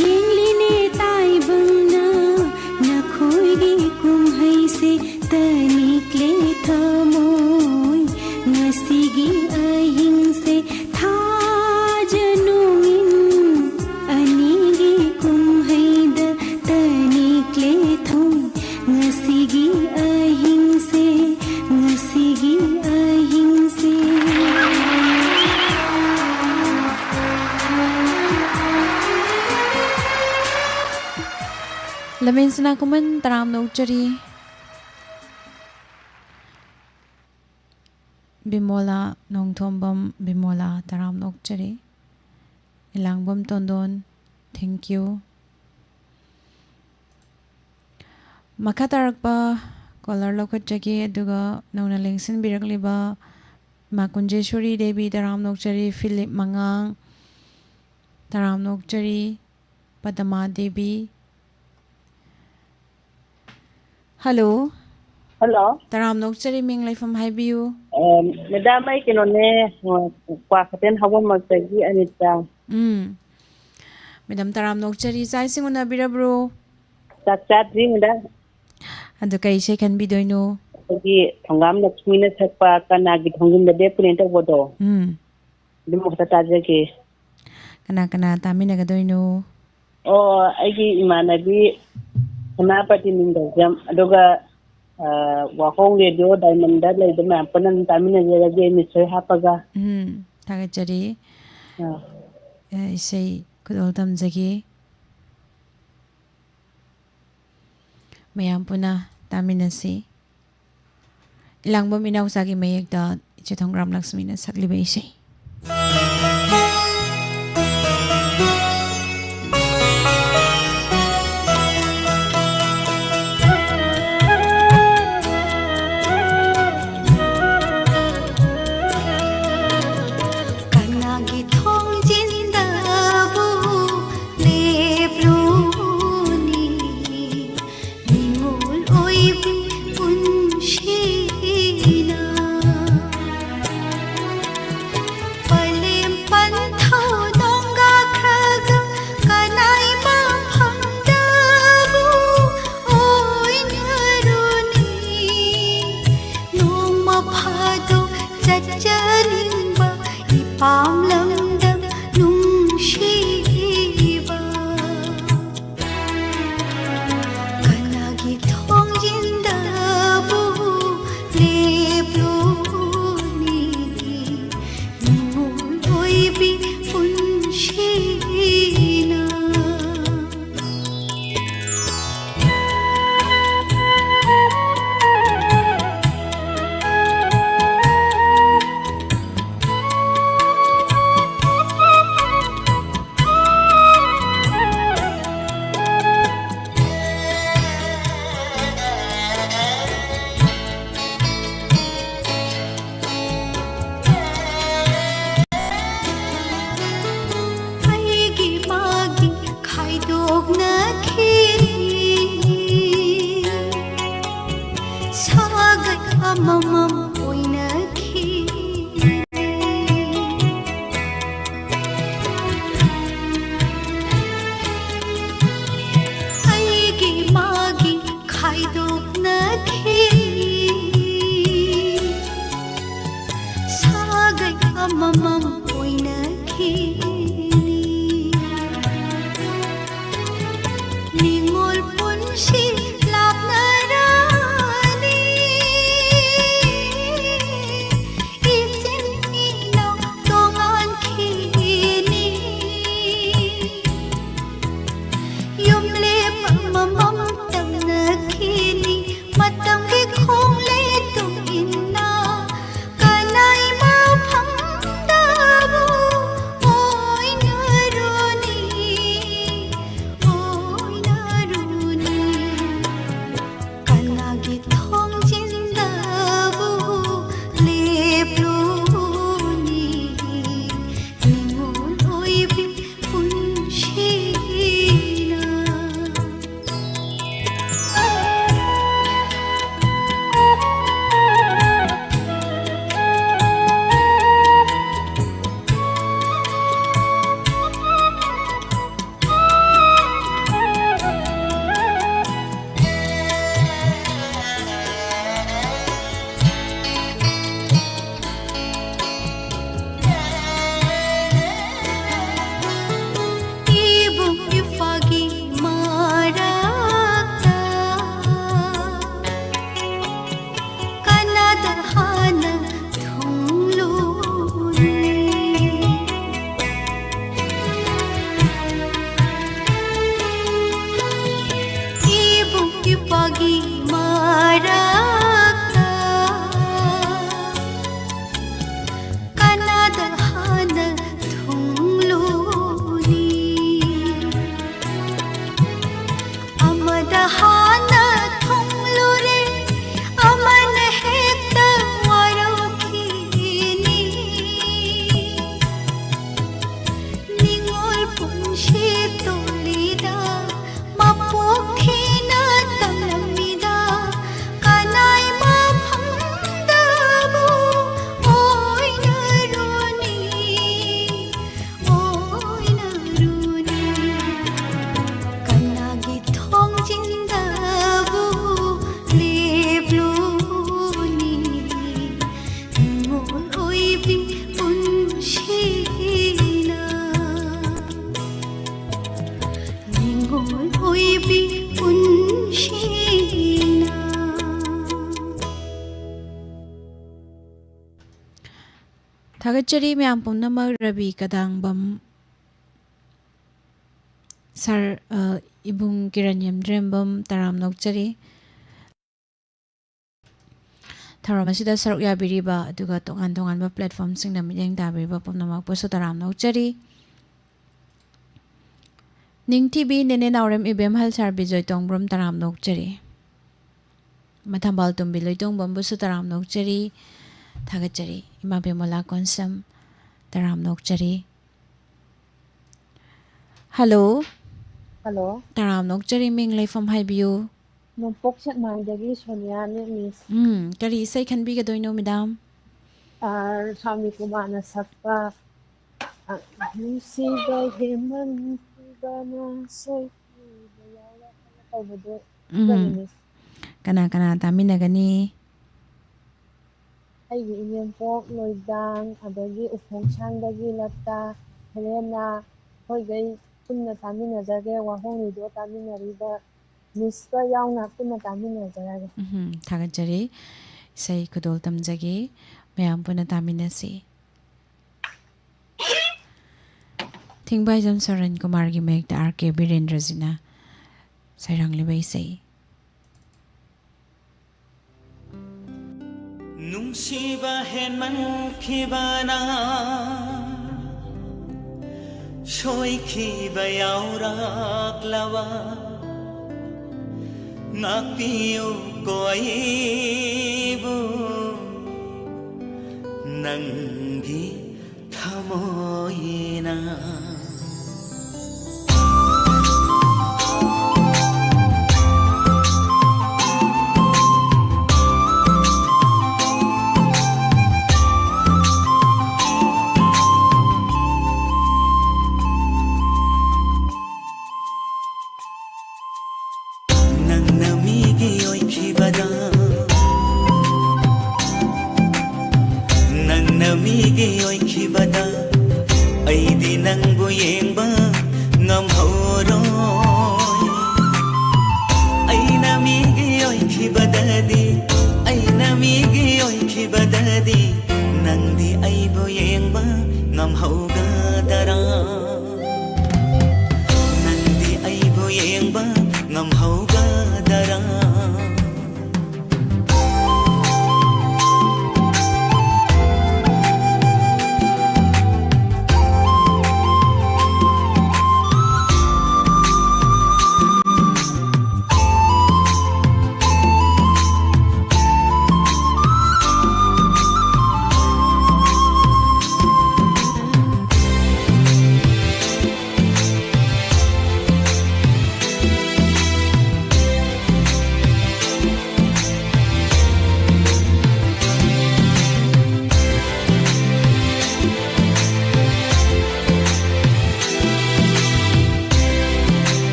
ꯌꯦꯡꯂꯤꯅꯦ ꯇꯥꯏꯕꯪꯅ ꯅꯈꯣꯏꯒꯤ ꯀꯨꯝꯍꯩꯁꯦ꯫ ꯇꯅꯤꯛꯂꯦ ꯊꯃꯣꯏ ꯉꯁꯤꯒꯤ ꯑꯍꯤꯡꯁꯦ, ꯊꯥꯖ ꯅꯣꯡꯏꯟ ꯑꯅꯤꯒꯤ ꯀꯨꯝꯍꯩꯗ꯫ ꯇꯅꯤꯛꯂꯦ ꯊꯃꯣꯏ ꯉꯁꯤꯒꯤ ꯑꯍꯤꯡꯁꯦ, ꯉꯁꯤꯒꯤ ꯑꯍꯤꯡꯁꯦ꯫ ꯂꯃꯦꯟꯁꯅꯥ ꯈꯨꯃꯟ ꯇꯔꯥꯝꯅ ꯑꯣꯛꯆꯔꯤ꯫ ꯕꯤꯃꯣꯂꯥ ꯅꯣꯡꯊꯣꯝꯕꯝ, ꯕꯤꯃꯣꯂꯥ ꯇꯔꯥꯝꯅ ꯑꯣꯛꯆꯔꯤ꯫ ꯏꯂꯥꯡꯕꯝ ꯇꯣꯟꯗꯣꯟ, thank you꯫ ꯃꯈꯥ ꯇꯥꯔꯛꯄ caller ꯂꯧꯈꯠꯆꯒꯦ, ꯑꯗꯨꯒ ꯅꯧꯅ ꯂꯦꯡꯁꯤꯟꯕꯤꯔꯛꯂꯤꯕ ꯏꯃꯥ ꯀꯨꯟꯖꯦꯁꯣꯔꯤ ꯗꯦꯕꯤ ꯇꯔꯥꯝꯅ ꯑꯣꯛꯆꯔꯤ, ꯐꯤꯂꯤꯞ ꯃꯉꯥꯡ ꯇꯔꯥꯝꯅ ꯑꯣꯛꯆꯔꯤ, ꯄꯗꯃꯥ ꯗꯦꯕꯤ꯫ Hello꯫ Hello꯫ ꯇꯔꯥꯝꯅ ꯑꯣꯛꯆꯔꯤ, ꯃꯤꯡ ꯂꯩꯐꯝ ꯍꯥꯏꯕꯤꯌꯨ꯫ ꯑ, madam, ꯑꯩ ꯀꯩꯅꯣꯅꯦ, ꯑ, ꯀ꯭ꯋꯥꯀꯩꯊꯦꯜ ꯍꯥꯎꯕꯝꯃꯛꯇꯒꯤ ꯑꯅꯤꯇꯥ꯫ ꯎꯝ꯫ ꯃꯦꯗꯥꯝ ꯇꯔꯥꯝ ꯅꯣꯛꯆꯔꯤ꯫ ꯆꯥꯛ ꯏꯁꯤꯡ ꯎꯅꯕꯤꯔꯕ꯭ꯔꯣ? ꯆꯥꯛ ꯆꯥꯗ꯭ꯔꯤ ꯃꯦꯗꯥꯝ꯫ ꯑꯗꯨ ꯀꯩ ꯏꯁꯩ ꯈꯟꯕꯤꯗꯣꯏꯅꯣ? ꯑꯩꯈꯣꯏꯒꯤ ꯊꯣꯡꯒꯥꯝ ꯂꯛꯁꯃꯤꯅ ꯁꯛꯄ "ꯀꯅꯥꯒꯤ ꯊꯣꯡꯖꯤꯟꯗ ꯂꯦꯞꯄꯨꯅꯦ" ꯇꯧꯕꯗꯣ, ꯎꯝ꯫ ꯑꯗꯨꯝ ꯈꯛꯇ ꯇꯥꯖꯒꯦ꯫ ꯀꯅꯥ ꯀꯅꯥ ꯇꯥꯃꯤꯟꯅꯒꯗꯣꯏꯅꯣ? ꯑꯣ, ꯑꯩꯒꯤ ꯏꯃꯥꯟꯅꯕꯤ ꯁꯅꯥꯄꯇꯤ ꯅꯤꯡꯊꯧꯖꯝ, ꯑꯗꯨꯒ, ꯑ, ꯋꯥꯍꯣꯡ ꯔꯦꯗꯤꯑꯣ ꯗꯥꯏꯃꯟꯗ ꯂꯩꯕ ꯃꯌꯥꯝ ꯄꯨꯟꯅ ꯑꯗꯨꯝ ꯇꯥꯃꯤꯟꯅꯖꯔꯒꯦ, ꯃꯤꯁꯣꯏ ꯍꯥꯞꯄꯒ꯫ ꯎꯝ, ꯊꯥꯒꯠꯆꯔꯤ꯫ ꯑ, ꯑ, ꯏꯁꯩ ꯈꯨꯗꯣꯜ ꯇꯝꯖꯒꯦ꯫ ꯃꯌꯥꯝ ꯄꯨꯟꯅ ꯇꯥꯃꯤꯟꯅꯁꯤ꯫ ꯏꯂꯥꯡꯕꯝ ꯏꯅꯥꯎꯆꯥꯒꯤ ꯃꯌꯦꯛꯇ ꯏꯆꯦ ꯊꯣꯡꯒ꯭ꯔꯥꯝ ꯂꯛꯁꯃꯤꯅ ꯁꯛꯂꯤꯕ ꯏꯁꯩ꯫ ꯀꯅꯥꯒꯤ ꯊꯣꯡꯖꯤꯟꯗꯕꯨ ꯂꯦꯞꯂꯨꯅꯤ, ꯅꯤꯡꯉꯣꯜ ꯑꯣꯏꯕꯤ ꯄꯨꯟꯁꯤꯅ꯫ ꯊꯥꯒꯠꯆꯔꯤ ꯃꯌꯥꯝ ꯄꯨꯝꯅꯃꯛ꯫ ꯔꯕꯤ ꯀꯗꯥꯡꯕꯝ ꯁꯥꯔ, ꯑ, ꯏꯕꯨꯡ ꯀꯤꯔꯟ ꯌꯦꯝꯗ꯭ꯔꯦꯝꯕꯝ, ꯇꯔꯥꯝꯅ ꯑꯣꯛꯆꯔꯤ꯫ ꯊꯧꯔꯝ ꯑꯁꯤꯗ ꯁꯔꯨꯛ ꯌꯥꯕꯤꯔꯤꯕ ꯑꯗꯨꯒ ꯇꯣꯉꯥꯟ ꯇꯣꯉꯥꯟꯕ platformꯁꯤꯡꯗ ꯃꯤꯠꯌꯦꯡ ꯇꯥꯕꯤꯔꯤꯕ ꯄꯨꯝꯅꯃꯛꯄꯨꯁꯨ ꯇꯔꯥꯝꯅ ꯑꯣꯛꯆꯔꯤ꯫ ꯅꯤꯡꯊꯤꯕꯤ ꯅꯦꯅꯦ ꯅꯥꯎꯔꯦꯝ ꯏꯕꯦꯝꯍꯜ ꯁꯥꯔ ꯕꯤꯖꯣꯏ ꯇꯣꯡꯕ꯭ꯔꯝ ꯇꯔꯥꯝꯅ ꯑꯣꯛꯆꯔꯤ꯫ ꯃꯊꯝꯕꯥꯜ ꯇꯣꯝꯕꯤ ꯂꯣꯏꯇꯣꯡꯕꯝꯕꯨꯁꯨ ꯇꯔꯥꯝꯅ ꯑꯣꯛꯆꯔꯤ꯫ ꯊꯥꯒꯠꯆꯔꯤ꯫ ꯏꯃꯥ ꯕꯦꯃꯣꯂꯥ ꯀꯣꯟꯁꯝ ꯇꯔꯥꯝꯅ ꯑꯣꯛꯆꯔꯤ꯫ ꯍꯜꯂꯣ꯫ ꯍꯜꯂꯣ꯫ ꯇꯔꯥꯝꯅ ꯑꯣꯛꯆꯔꯤ, ꯃꯤꯡ ꯂꯩꯐꯝ ꯍꯥꯏꯕꯤꯌꯨ꯫ ꯅꯣꯡꯄꯣꯛ ꯁꯦꯛꯃꯥꯏꯗꯒꯤ ꯁꯣꯅꯤꯌꯥꯅꯦ, ꯃꯤꯁ꯫ ꯎꯝ, ꯀꯔꯤ ꯏꯁꯩ ꯈꯟꯕꯤꯒꯗꯣꯏꯅꯣ, ꯃꯦꯗꯥꯝ? ꯑꯥ, ꯁ꯭ꯋꯥꯃꯤ ꯀꯨꯃꯥꯔꯅ ꯁꯛꯄ, ꯑ, ꯅꯨꯡꯁꯤꯕ ꯍꯦꯃꯟꯈꯤꯕꯅ ꯁꯣꯏꯈꯤꯕ ꯌꯥꯎꯔꯛꯂꯦ ꯇꯧꯕꯗꯣ, ꯎꯝ꯫ ꯑꯗꯨꯅꯤ, ꯃꯤꯁ꯫ ꯀꯅꯥ ꯀꯅꯥ ꯇꯥꯃꯤꯟꯅꯒꯅꯤ? ꯑꯩꯒꯤ ꯏꯅꯦꯝꯄꯣꯛ ꯂꯣꯏꯗꯥꯡ, ꯑꯗꯒꯤ ꯎꯈꯣꯡꯁꯥꯡꯗꯒꯤ ꯂꯇꯥ, ꯍꯦꯂꯦꯅꯥ, ꯑꯩꯈꯣꯏꯈꯩ ꯄꯨꯟꯅ ꯇꯥꯃꯤꯟꯅꯖꯒꯦ꯫ ꯋꯥꯍꯣꯡ ꯔꯦꯗꯤꯑꯣ ꯇꯥꯃꯤꯟꯅꯔꯤꯕ ꯃꯤꯁꯀ ꯌꯥꯎꯅ ꯄꯨꯟꯅ ꯇꯥꯃꯤꯟꯅꯖꯔꯒꯦ꯫ ꯎꯝꯍꯨꯝ, ꯊꯥꯒꯠꯆꯔꯤ꯫ ꯏꯁꯩ ꯈꯨꯗꯣꯜ ꯇꯝꯖꯒꯦ꯫ ꯃꯌꯥꯝ ꯄꯨꯟꯅ ꯇꯥꯃꯤꯟꯅꯁꯤ꯫ ꯊꯤꯡꯕꯥꯏꯖꯝ ꯁꯣꯔꯟ ꯀꯨꯃꯥꯔꯒꯤ ꯃꯌꯦꯛꯇ ꯑꯥꯔ ꯀꯦ ꯕꯤꯔꯦꯟꯗ꯭ꯔꯖꯤꯅ ꯁꯩꯔꯥꯡꯂꯤꯕ ꯏꯁꯩ꯫ ꯅꯨꯡꯁꯤꯕ ꯍꯦꯟꯃꯟꯈꯤꯕꯅ ꯁꯣꯏꯈꯤꯕ ꯌꯥꯎꯔꯛꯂꯕ, ꯉꯥꯛꯄꯤꯌꯨꯀꯣ ꯑꯩꯕꯨ ꯅꯪꯒꯤ ꯊꯃꯣꯏꯅ꯫ ꯅꯪꯅ ꯃꯤꯒꯤ ꯑꯣꯏꯈꯤꯕꯗ, ꯅꯪꯅ ꯃꯤꯒꯤ ꯑꯣꯏꯈꯤꯕꯗ, ꯑꯩꯗꯤ ꯅꯪꯕꯨ ꯌꯦꯡꯕ ꯉꯝꯍꯧꯔꯣꯏ꯫ ꯑꯩꯅ ꯃꯤꯒꯤ ꯑꯣꯏꯈꯤꯕꯗꯗꯤ, ꯑꯩꯅ ꯃꯤꯒꯤ ꯑꯣꯏꯈꯤꯕꯗꯗꯤ, ꯅꯪꯗꯤ ꯑꯩꯕꯨ ꯌꯦꯡꯕ ꯉꯝꯍꯧꯒꯗꯔꯥ? ꯅꯪꯗꯤ ꯑꯩꯕꯨ ꯌꯦꯡꯕ ꯉꯝꯍꯧꯒꯗꯔꯥ?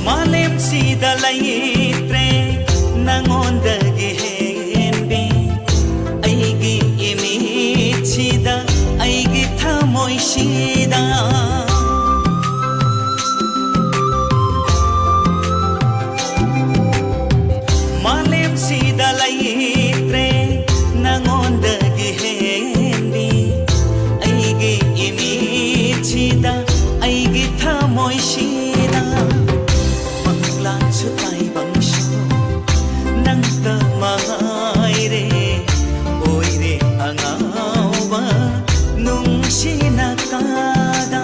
ꯃꯥꯂꯦꯝꯁꯤꯗ ꯂꯩꯇ꯭ꯔꯦ ꯅꯉꯣꯟꯗꯒꯤ ꯍꯦꯟꯕꯤ, ꯑꯩꯒꯤ ꯏꯃꯤꯠꯁꯤꯗ, ꯑꯩꯒꯤ ꯊꯃꯣꯏꯁꯤꯗ꯫ ꯃꯥꯂꯦꯝꯁꯤꯗ ꯂꯩꯇ꯭ꯔꯦ ꯅꯉꯣꯟꯗꯒꯤ ꯍꯦꯟꯕꯤ, ꯑꯩꯒꯤ ꯏꯃꯤꯠꯁꯤꯗ, ꯑꯩꯒꯤ ꯊꯃꯣꯏꯁꯤꯗ꯫ ꯃꯪꯂꯥꯟꯁꯨ ꯇꯥꯏꯕꯪꯁꯨ ꯅꯪꯇ ꯃꯉꯥꯏꯔꯦ, ꯑꯣꯏꯔꯦ ꯑꯉꯥꯎꯕ ꯅꯨꯡꯁꯤꯅ ꯀꯥꯗ꯫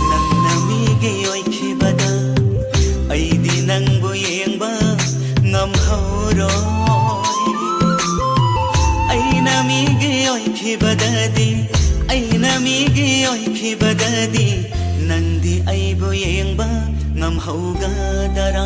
ꯅꯪꯅ ꯃꯤꯒꯤ ꯑꯣꯏꯈꯤꯕꯗ ꯑꯩꯗꯤ ꯅꯪꯕꯨ ꯌꯦꯡꯕ ꯉꯝꯍꯧꯔꯣꯏ꯫ ꯑꯩꯅ ꯃꯤꯒꯤ ꯑꯣꯏꯈꯤꯕꯗꯗꯤ, ꯑꯩꯅ ꯃꯤꯒꯤ ꯑꯣꯏꯈꯤꯕꯗꯗꯤ ꯅꯪꯗꯤ ꯑꯩꯕꯨ ꯌꯦꯡꯕ ꯉꯝꯍꯧꯒꯗꯔꯥ?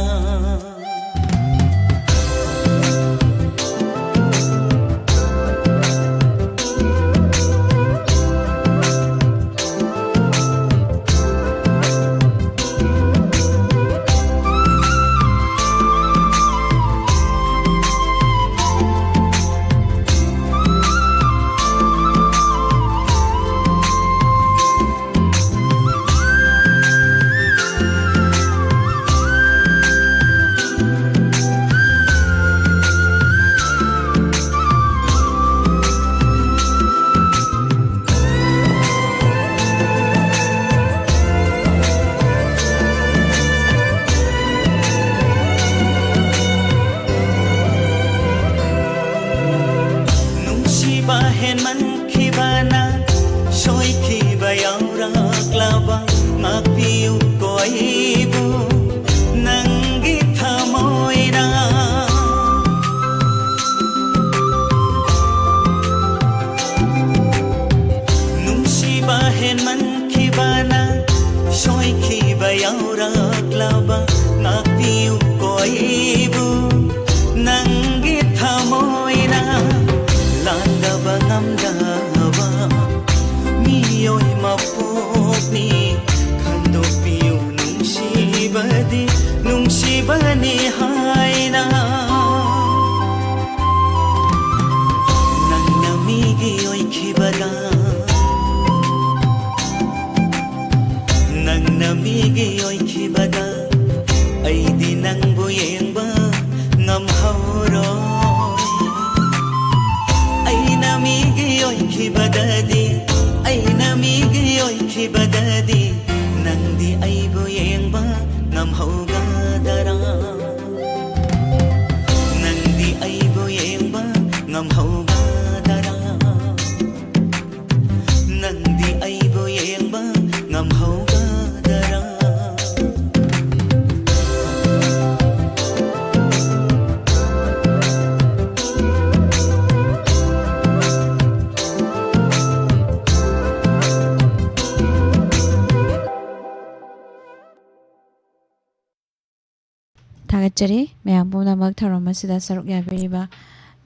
ꯊꯥꯒꯠꯆꯔꯤ꯫ ꯃꯌꯥꯝ ꯄꯨꯝꯅꯃꯛ ꯊꯧꯔꯝ ꯑꯁꯤꯗ ꯁꯔꯨꯛ ꯌꯥꯕꯤꯔꯤꯕ,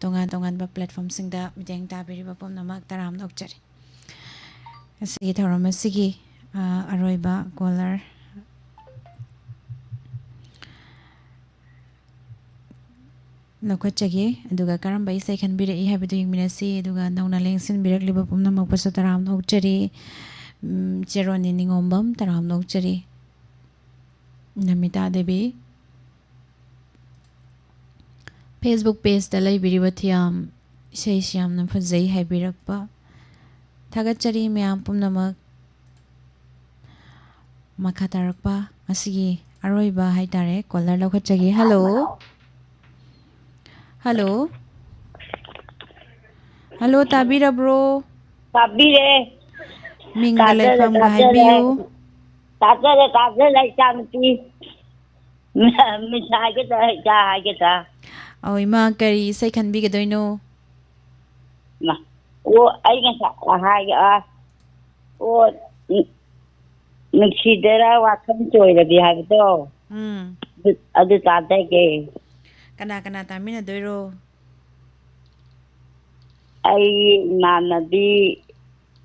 ꯇꯣꯉꯥꯟ ꯇꯣꯉꯥꯟꯕ platformꯁꯤꯡꯗ ꯃꯤꯠꯌꯦꯡ ꯇꯥꯕꯤꯔꯤꯕ ꯄꯨꯝꯅꯃꯛ ꯇꯔꯥꯝꯅ ꯑꯣꯛꯆꯔꯤ꯫ ꯉꯁꯤꯒꯤ ꯊꯧꯔꯝ ꯑꯁꯤꯒꯤ, ꯑ, ꯑꯔꯣꯏꯕ caller ꯂꯧꯈꯠꯆꯒꯦ, ꯑꯗꯨꯒ ꯀꯔꯝꯕ ꯏꯁꯩ ꯈꯟꯕꯤꯔꯛꯏ ꯍꯥꯏꯕꯗꯨ ꯌꯦꯡꯃꯤꯟꯅꯁꯤ꯫ ꯑꯗꯨꯒ ꯅꯧꯅ ꯂꯦꯡꯁꯤꯟꯕꯤꯔꯛꯂꯤꯕ ꯄꯨꯝꯅꯃꯛꯄꯨꯁꯨ ꯇꯔꯥꯝꯅ ꯑꯣꯛꯆꯔꯤ꯫ ꯎꯝ, ꯆꯦꯔꯣꯟꯅꯤ ꯅꯤꯉꯣꯝꯕꯝ, ꯇꯔꯥꯝꯅ ꯑꯣꯛꯆꯔꯤ꯫ ꯅꯃꯤꯇꯥ ꯗꯦꯕꯤ꯫ Facebook pageꯇ ꯂꯩꯕꯤꯔꯤꯕ ꯊꯤꯌꯥꯝ, ꯏꯁꯩꯁꯤ ꯌꯥꯝꯅ ꯐꯖꯩ ꯍꯥꯏꯕꯤꯔꯛꯄ꯫ ꯊꯥꯒꯠꯆꯔꯤ ꯃꯌꯥꯝ ꯄꯨꯝꯅꯃꯛ꯫ ꯃꯈꯥ ꯇꯥꯔꯛꯄ ꯉꯁꯤꯒꯤ ꯑꯔꯣꯏꯕ ꯍꯥꯏꯇꯥꯔꯦ, caller ꯂꯧꯈꯠꯆꯒꯦ꯫ Hello꯫ Hello꯫ Hello, ꯇꯥꯕꯤꯔꯕ꯭ꯔꯣ? ꯇꯥꯕꯤꯔꯦ꯫ ꯃꯤꯡꯒ ꯇꯥꯖꯔꯦ, ꯂꯩꯐꯝꯒ ꯇꯥꯖꯔꯦ꯫ ꯍꯥꯏꯕꯤꯌꯨ꯫ ꯇꯥꯖꯔꯦ, ꯇꯥꯖꯔꯦ, ꯏꯆꯥꯅꯨꯄꯤ꯫ ꯃꯤꯁ ꯍꯥꯏꯒꯦ ꯇ, ꯏꯆꯥ ꯍꯥꯏꯒꯦ ꯇ꯫ ꯑꯧ, ꯏꯃꯥ, ꯀꯔꯤ ꯏꯁꯩ ꯈꯟꯕꯤꯒꯗꯣꯏꯅꯣ? ꯃꯥ, ꯑꯣ, ꯑꯩ ꯉꯁꯥꯏ ꯍꯥꯏꯒꯦ, ꯑ, ꯑꯣ, ꯎꯝ, ꯅꯨꯡꯁꯤꯗꯔ ꯋꯥꯈꯜ ꯆꯣꯏꯔꯕꯤ ꯍꯥꯏꯕꯗꯣ, ꯎꯝ꯫ ꯑꯗꯨ, ꯑꯗꯨ ꯇꯥꯖꯒꯦ꯫ ꯀꯅꯥ ꯀꯅꯥ ꯇꯥꯃꯤꯟꯅꯗꯣꯏꯔꯣ? ꯑꯩ ꯏꯃꯥꯟꯅꯕꯤ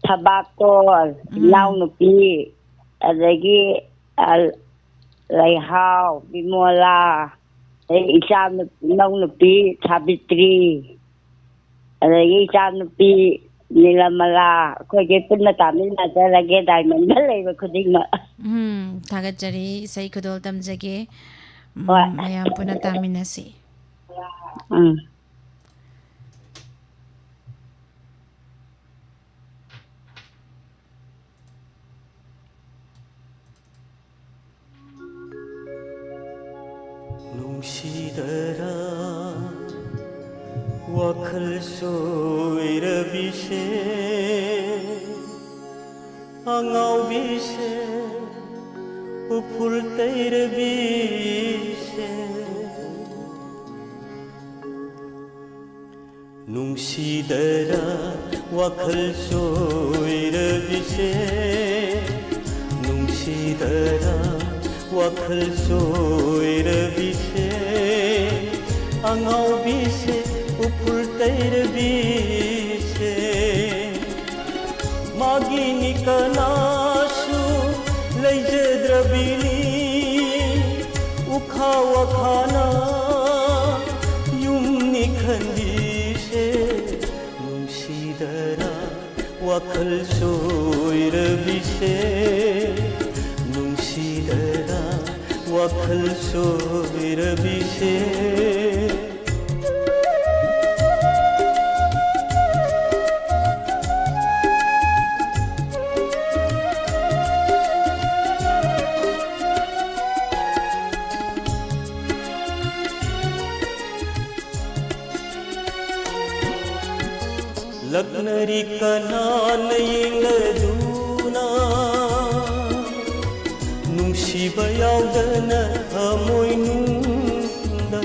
ꯊꯕꯥꯛꯇꯣꯜ, ꯎꯝ꯫ ꯏꯅꯥꯎꯅꯨꯄꯤ, ꯑꯗꯒꯤ, ꯑ, ꯂꯩꯍꯥꯎ, ꯕꯤꯃꯣꯂꯥ, ꯑꯗꯩ ꯏꯆꯥ ꯅꯨ-, ꯏꯅꯧ ꯅꯨꯄꯤ ꯁꯥꯕꯤꯇ꯭ꯔꯤ, ꯑꯗꯒꯤ ꯏꯆꯥ ꯅꯨꯄꯤ ꯅꯤꯂꯃꯂꯥ, ꯑꯩꯈꯣꯏꯒꯩ ꯄꯨꯟꯅ ꯇꯥꯃꯤꯟꯅꯖꯔꯒꯦ diamondꯗ ꯂꯩꯕ ꯈꯨꯗꯤꯡꯃꯛ꯫ ꯎꯝ, ꯊꯥꯒꯠꯆꯔꯤ꯫ ꯏꯁꯩ ꯈꯨꯗꯣꯜ ꯇꯝꯖꯒꯦ꯫ ꯎꯝ, ꯍꯣꯏ꯫ ꯃꯌꯥꯝ ꯄꯨꯟꯅ ꯇꯥꯃꯤꯟꯅꯁꯤ꯫ ꯎꯝ꯫ ꯅꯨꯡꯁꯤꯗꯔꯥ ꯋꯥꯈꯜ ꯆꯣꯏꯔꯕꯤꯁꯦ, ꯑꯉꯥꯎꯕꯤꯁꯦ, ꯎꯐꯨꯜ ꯇꯩꯔꯕꯤꯁꯦ꯫ ꯅꯨꯡꯁꯤꯗꯔꯥ ꯋꯥꯈꯜ ꯆꯣꯏꯔꯕꯤꯁꯦ, ꯅꯨꯡꯁꯤꯗꯔꯥ ꯋꯥꯈꯜ ꯆꯣꯏꯔꯕꯤꯁꯦ꯫ ꯑꯉꯥꯎꯕꯤꯁꯦ, ꯎꯐꯨꯜ ꯇꯩꯔꯕꯤꯁꯦ, ꯃꯥꯒꯤꯅꯤ ꯀꯅꯥꯁꯨ ꯂꯩꯖꯗ꯭ꯔꯕꯤꯅꯤ, ꯎꯈꯥ ꯋꯥꯈꯥꯅ ꯌꯨꯝꯅꯤ ꯈꯟꯕꯤꯁꯦ, ꯅꯨꯡꯁꯤꯗꯔꯥ ꯋꯥꯈꯜ ꯁꯣꯏꯔꯕꯤꯁꯦ, ꯅꯨꯡꯁꯤꯗꯔꯥ ꯋꯥꯈꯜ ꯁꯣꯏꯔꯕꯤꯁꯦ꯫ ꯂꯛꯅꯔꯤ ꯀꯅꯥꯅ ꯌꯦꯡꯂꯗꯨꯅ, ꯅꯨꯡꯁꯤꯕ ꯌꯥꯎꯗꯅ ꯊꯃꯣꯏꯅꯨꯡꯗ꯫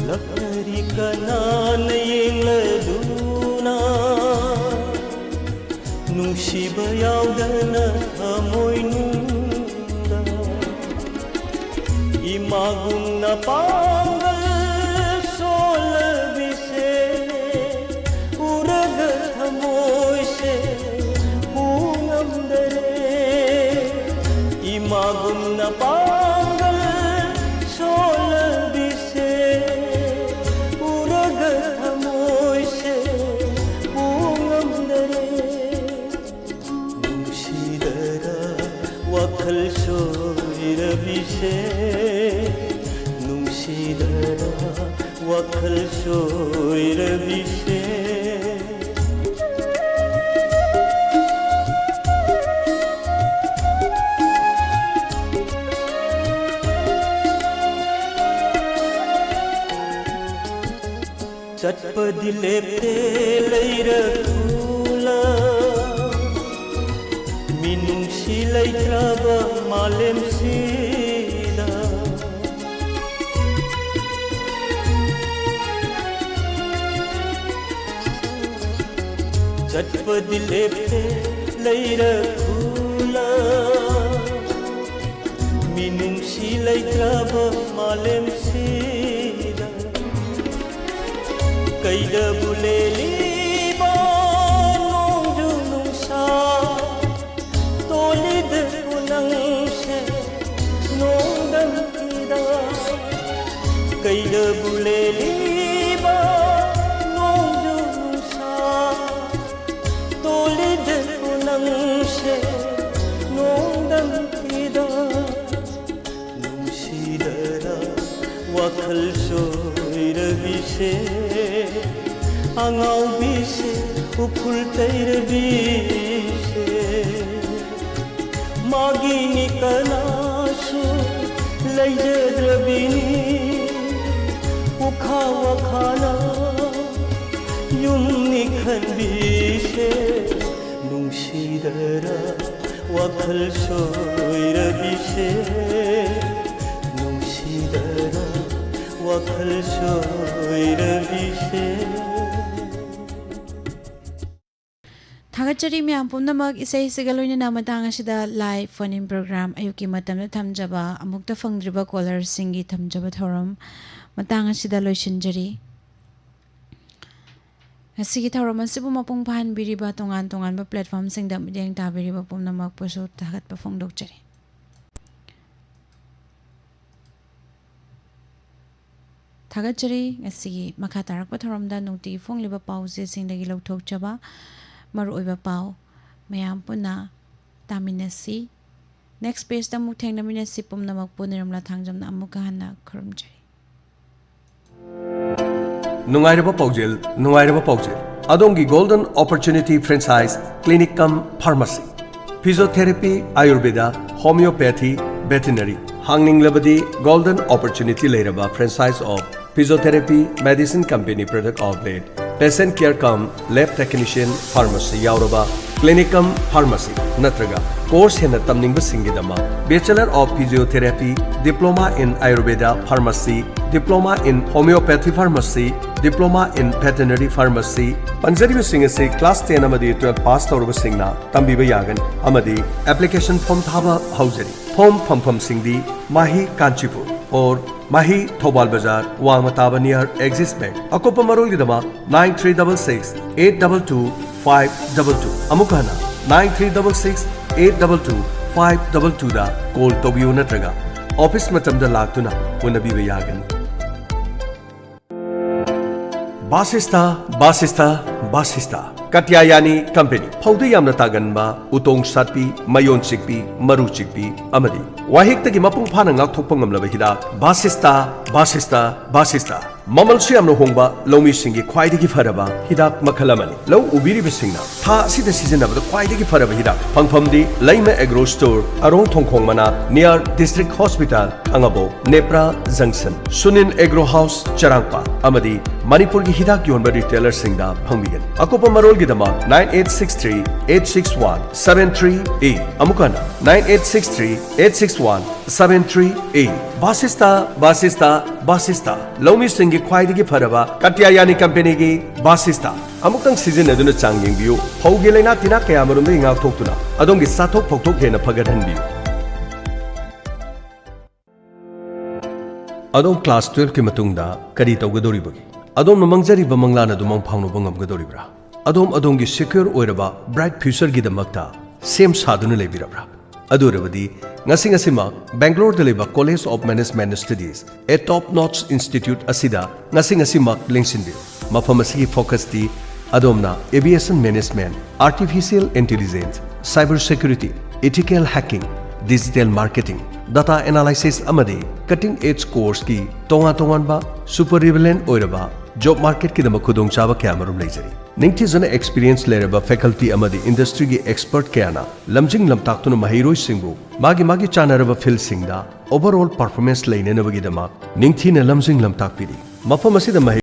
ꯂꯛꯅꯔꯤ ꯀꯅꯥꯅ ꯌꯦꯡꯂꯗꯨꯅ, ꯅꯨꯡꯁꯤꯕ ꯌꯥꯎꯗꯅ ꯊꯃꯣꯏꯅꯨꯡꯗ꯫ ꯏꯃꯥꯒꯨꯝꯅ ꯄꯥꯡꯒꯜ ꯁꯣꯜꯂꯕꯤꯁꯦ, ꯎꯔꯒ ꯊꯃꯣꯏꯁꯦ ꯄꯨ ꯉꯝꯗꯔꯦ꯫ ꯏꯃꯥꯒꯨꯝꯅ ꯄꯥꯡꯒꯜ ꯁꯣꯜꯂꯕꯤꯁꯦ, ꯎꯔꯒ ꯊꯃꯣꯏꯁꯦ ꯄꯨ ꯉꯝꯗꯔꯦ꯫ ꯅꯨꯡꯁꯤꯗꯔꯥ ꯋꯥꯈꯜ ꯁꯣꯏꯔꯕꯤꯁꯦ, ꯅꯨꯡꯁꯤꯗꯔꯥ ꯋꯥꯈꯜ ꯁꯣꯏꯔꯕꯤꯁꯦ꯫ ꯆꯠꯄꯗꯤ ꯂꯦꯞꯇꯦ ꯂꯩꯔꯛ ꯈꯨꯜꯂ, ꯃꯤꯅꯨꯡꯁꯤ ꯂꯩꯇ꯭ꯔꯕ ꯃꯥꯂꯦꯝꯁꯤꯗ꯫ ꯆꯠꯄꯗꯤ ꯂꯦꯞꯇꯦ ꯂꯩꯔꯛ ꯈꯨꯜꯂ, ꯂꯩꯇ꯭ꯔꯕ ꯃꯥꯂꯦꯝꯁꯤꯗ ꯀꯩꯗꯕꯨ ꯂꯦꯜꯂꯤꯕ ꯅꯣꯡꯖꯨ ꯅꯨꯡꯁꯥ? ꯇꯣꯜꯂꯤꯗꯕꯨ ꯅꯪꯁꯦ ꯅꯣꯡꯗꯝ ꯐꯤꯗ ꯀꯩꯗꯕꯨ ꯂꯦꯜꯂꯤꯕ ꯅꯣꯡꯖꯨ ꯅꯨꯡꯁꯥ? ꯇꯣꯜꯂꯤꯗꯕꯨ ꯅꯪꯁꯦ ꯅꯣꯡꯗꯝ ꯐꯤꯗ ꯅꯨꯡꯁꯤꯗꯔ ꯋꯥꯈꯜ ꯁꯣꯏꯔꯕꯤꯁꯦ, ꯑꯉꯥꯎꯕꯤꯁꯦ, ꯎꯐꯨꯜ ꯇꯩꯔꯕꯤꯁꯦ꯫ ꯃꯥꯒꯤꯅꯤ ꯀꯅꯥꯁꯨ ꯂꯩꯖꯗ꯭ꯔꯕꯤꯅꯤ, ꯎꯈꯥ ꯋꯥꯈꯥꯅ ꯌꯨꯝꯅꯤ ꯈꯟꯕꯤꯁꯦ꯫ ꯅꯨꯡꯁꯤꯗꯔ ꯋꯥꯈꯜ ꯁꯣꯏꯔꯕꯤꯁꯦ, ꯅꯨꯡꯁꯤꯗꯔ ꯋꯥꯈꯜ ꯁꯣꯏꯔꯕꯤꯁꯦ꯫ ꯊꯥꯒꯠꯆꯔꯤ ꯃꯌꯥꯝ ꯄꯨꯝꯅꯃꯛ꯫ ꯏꯁꯩꯁꯤꯒ ꯂꯣꯏꯅꯅ ꯃꯇꯥꯡ ꯑꯁꯤꯗ live phone in program ꯑꯌꯨꯛꯀꯤ ꯃꯇꯝꯗ ꯊꯝꯖꯕ, ꯑꯃꯨꯛꯇ ꯐꯪꯗ꯭ꯔꯤꯕ callerꯁꯤꯡꯒꯤ ꯊꯝꯖꯕ ꯊꯧꯔꯝ ꯃꯇꯥꯡ ꯑꯁꯤꯗ ꯂꯣꯏꯁꯤꯟꯖꯔꯤ꯫ ꯉꯁꯤꯒꯤ ꯊꯧꯔꯝ ꯑꯁꯤꯕꯨ ꯃꯄꯨꯡ ꯐꯥꯍꯟꯕꯤꯔꯤꯕ, ꯇꯣꯉꯥꯟ ꯇꯣꯉꯥꯟꯕ platformꯁꯤꯡꯗ ꯃꯤꯠꯌꯦꯡ ꯇꯥꯕꯤꯔꯤꯕ ꯄꯨꯝꯅꯃꯛꯄꯨꯁꯨ ꯊꯥꯒꯠꯄ ꯐꯣꯡꯗꯣꯛꯆꯔꯤ꯫ ꯊꯥꯒꯠꯆꯔꯤ꯫ ꯉꯁꯤꯒꯤ ꯃꯈꯥ ꯇꯥꯔꯛꯄ ꯊꯧꯔꯝꯗ ꯅꯨꯡꯇꯤꯒꯤ ꯐꯣꯡꯂꯤꯕ ꯄꯥꯎ ꯆꯦꯁꯤꯡꯗꯒꯤ ꯂꯧꯊꯣꯛꯆꯕ ꯃꯔꯨꯑꯣꯏꯕ ꯄꯥꯎ ꯃꯌꯥꯝ ꯄꯨꯟꯅ ꯇꯥꯃꯤꯟꯅꯁꯤ꯫ Next pageꯇ ꯑꯃꯨꯛ ꯊꯦꯡꯅꯃꯤꯟꯅꯁꯤ꯫ ꯄꯨꯝꯅꯃꯛꯄꯨ ꯅꯤꯔꯃꯂꯥ ꯊꯥꯡꯖꯝꯅ ꯑꯃꯨꯛꯀ ꯍꯟꯅ ꯈꯨꯔꯨꯝꯖꯔꯤ꯫ ꯅꯨꯡꯉꯥꯏꯔꯕ ꯄꯥꯎꯖꯦꯜ, ꯅꯨꯡꯉꯥꯏꯔꯕ ꯄꯥꯎꯖꯦꯜ꯫ ꯑꯗꯣꯝꯒꯤ Golden Opportunity Franchise Clinic cum Pharmacy꯫ Physiotherapy, Ayurveda, Homeopathy, Veterinary ꯍꯥꯡꯅꯤꯡꯂꯕꯗꯤ Golden Opportunity ꯂꯩꯔꯕ franchise of physiotherapy, medicine company product outlet, patient care cum lab technician, pharmacy ꯌꯥꯎꯔꯕ clinic cum pharmacy ꯅꯠꯇ꯭ꯔꯒ course ꯍꯦꯟꯅ ꯇꯝꯅꯤꯡꯕꯁꯤꯡꯒꯤꯗꯃꯛ Bachelor of Physiotherapy, Diploma in Ayurveda, Pharmacy, Diploma in Homeopathy Pharmacy, Diploma in Veterinary Pharmacy, ꯄꯟꯖꯔꯤꯕꯁꯤꯡ ꯑꯁꯤ class ten ꯑꯃꯗꯤ twelve pass ꯇꯧꯔꯕꯁꯤꯡꯅ ꯇꯝꯕꯤꯕ ꯌꯥꯒꯅꯤ ꯑꯃꯗꯤ application form ꯊꯥꯕ ꯍꯧꯖꯔꯤ꯫ Form ꯐꯪꯐꯝꯁꯤꯡꯗꯤ ꯃꯥꯍꯤ Kanchipur or ꯃꯥꯍꯤ Thoubal ꯕꯖꯥꯔ, ꯋꯥꯡꯃ ꯇꯥꯕ near Axis Bank꯫ ꯑꯀꯨꯞꯄ ꯃꯔꯣꯜꯒꯤꯗꯃꯛ nine three double six eight double two five double two꯫ ꯑꯃꯨꯛ ꯍꯟꯅ nine three double six eight double two five double two ꯗ call ꯇꯧꯕꯤꯌꯨ ꯅꯠꯇ꯭ꯔꯒ office ꯃꯇꯝꯗ ꯂꯥꯛꯇꯨꯅ ꯎꯅꯕꯤꯕ ꯌꯥꯒꯅꯤ꯫ ꯕꯥꯁꯤꯁꯇꯥ, ꯕꯥꯁꯤꯁꯇꯥ, ꯕꯥꯁꯤꯁꯇꯥ꯫ ꯀꯥꯇ꯭ꯌꯥꯌꯥꯅꯤ ꯀꯝꯄꯦꯅꯤ꯫ ꯐꯧꯗ ꯌꯥꯝꯅ ꯇꯥꯒꯟꯕ, ꯎꯇꯣꯡ ꯁꯥꯠꯄꯤ, ꯃꯌꯣꯟ ꯆꯤꯛꯄꯤ, ꯃꯔꯨ ꯆꯤꯛꯄꯤ ꯑꯃꯗꯤ ꯋꯥꯍꯤꯛꯇꯒꯤ ꯃꯄꯨꯡ ꯐꯥꯅ ꯉꯥꯛꯊꯣꯛꯄ ꯉꯝꯂꯕ ꯍꯤꯗꯥꯛ ꯕꯥꯁꯤꯁꯇꯥ, ꯕꯥꯁꯤꯁꯇꯥ, ꯕꯥꯁꯤꯁꯇꯥ꯫ ꯃꯃꯜꯁꯨ ꯌꯥꯝꯅ ꯍꯣꯡꯕ, ꯂꯧꯃꯤꯁꯤꯡꯒꯤ ꯈ꯭ꯋꯥꯏꯗꯒꯤ ꯐꯔꯕ ꯍꯤꯗꯥꯛ ꯃꯈꯜ ꯑꯃꯅꯤ꯫ ꯂꯧ ꯎꯕꯤꯔꯤꯕꯁꯤꯡꯅ ꯊꯥ ꯑꯁꯤꯗ ꯁꯤꯖꯤꯟꯅꯕꯗ ꯈ꯭ꯋꯥꯏꯗꯒꯤ ꯐꯔꯕ ꯍꯤꯗꯥꯛ ꯐꯪꯐꯝꯗꯤ ꯂꯩꯃ Agro Store, ꯑꯔꯣꯡ ꯊꯣꯡꯈꯣꯡ ꯃꯅꯥꯛ, near District Hospital, Khangabok, Nepra ꯖꯪꯁꯟ꯫ ꯁꯨꯅꯤꯟ ꯑꯦꯒ꯭ꯔꯣ ꯍꯥꯎꯁ, ꯆꯔꯥꯡꯄꯥꯠ ꯑꯃꯗꯤ ꯃꯅꯤꯄꯨꯔꯒꯤ ꯍꯤꯗꯥꯛ ꯌꯣꯟꯕ retailerꯁꯤꯡꯗ ꯐꯪꯕꯤꯒꯅꯤ꯫ ꯑꯀꯨꯞꯄ ꯃꯔꯣꯜꯒꯤꯗꯃꯛ nine eight six three eight six one seven three eight, ꯑꯃꯨꯛ ꯍꯟꯅ nine eight six three eight six one seven three eight꯫ ꯕꯥꯁꯤꯁꯇꯥ, ꯕꯥꯁꯤꯁꯇꯥ, ꯕꯥꯁꯤꯁꯇꯥ꯫ ꯂꯧꯃꯤꯁꯤꯡꯒꯤ ꯈ꯭ꯋꯥꯏꯗꯒꯤ ꯐꯔꯕ ꯀꯥꯇ꯭ꯌꯥꯌꯥꯅꯤ ꯀꯝꯄꯦꯅꯤꯒꯤ ꯕꯥꯁꯤꯁꯇꯥ꯫ ꯑꯃꯨꯛꯇꯪ ꯁꯤꯖꯤꯟꯅꯗꯨꯅ ꯆꯥꯡ ꯌꯦꯡꯕꯤꯌꯨ꯫ ꯐꯧꯒꯤ ꯂꯥꯏꯅꯥ ꯇꯤꯟꯅꯥ ꯀꯌꯥꯃꯔꯨꯝꯗꯒꯤ ꯉꯥꯛꯊꯣꯛꯇꯨꯅ ꯑꯗꯣꯝꯒꯤ ꯆꯥꯊꯣꯛ ꯐꯧꯊꯣꯛ ꯍꯦꯟꯅ ꯐꯒꯠꯍꯟꯕꯤꯌꯨ꯫ ꯑꯗꯣꯝ class twelveꯀꯤ ꯃꯇꯨꯡꯗ ꯀꯔꯤ ꯇꯧꯒꯗꯧꯔꯤꯕꯒꯦ? ꯑꯗꯣꯝꯅ ꯃꯪꯖꯔꯤꯕ ꯃꯪꯂꯥꯟ ꯑꯗꯨ ꯃꯪ ꯐꯥꯎꯅꯕ ꯉꯝꯒꯗꯧꯔꯤꯕ꯭ꯔꯥ? ꯑꯗꯣꯝ ꯑꯗꯣꯝꯒꯤ secure ꯑꯣꯏꯔꯕ bright futureꯒꯤꯗꯃꯛꯇ ꯁꯦꯝ ꯁꯥꯗꯨꯅ ꯂꯩꯕꯤꯔꯕ꯭ꯔꯥ? ꯑꯗꯨ ꯑꯣꯏꯔꯕꯗꯤ ꯉꯁꯤ ꯉꯁꯤꯃꯛ ꯕꯦꯡꯒ꯭ꯂꯣꯔꯗ ꯂꯩꯕ College of Management Studies, a top notch institute ꯑꯁꯤꯗ ꯉꯁꯤ ꯉꯁꯤꯃꯛ ꯂꯦꯡꯁꯤꯟꯕꯤꯌꯨ꯫ ꯃꯐꯝ ꯑꯁꯤꯒꯤ focuseꯇꯤ ꯑꯗꯣꯝꯅ aviation management, artificial intelligence, cyber security, ethical hacking, digital marketing, data analysis ꯑꯃꯗꯤ cutting edge courseꯀꯤ ꯇꯣꯉꯥꯟ ꯇꯣꯉꯥꯟꯕ super relevant ꯑꯣꯏꯔꯕ job marketꯀꯤꯗꯃꯛ ꯈꯨꯗꯣꯡꯆꯥꯕ ꯀꯌꯥꯃꯔꯨꯝ ꯂꯩꯖꯔꯤ꯫ ꯅꯤꯡꯊꯤꯖꯅ experience ꯂꯩꯔꯕ faculty ꯑꯃꯗꯤ industryꯒꯤ expert ꯀꯌꯥꯅ ꯂꯝꯖꯤꯡ ꯂꯝꯇꯥꯛꯇꯨꯅ ꯃꯍꯩꯔꯣꯏꯁꯤꯡꯕꯨ ꯃꯥꯒꯤ ꯃꯥꯒꯤ ꯆꯥꯟꯅꯔꯕ fieldꯁꯤꯡꯗ overall performance ꯂꯩꯅꯅꯕꯒꯤꯗꯃꯛ ꯅꯤꯡꯊꯤꯅ ꯂꯝꯖꯤꯡ ꯂꯝꯇꯥꯛꯄꯤꯔꯤ꯫ ꯃꯐꯝ ꯑꯁꯤꯗ ꯃꯍꯩ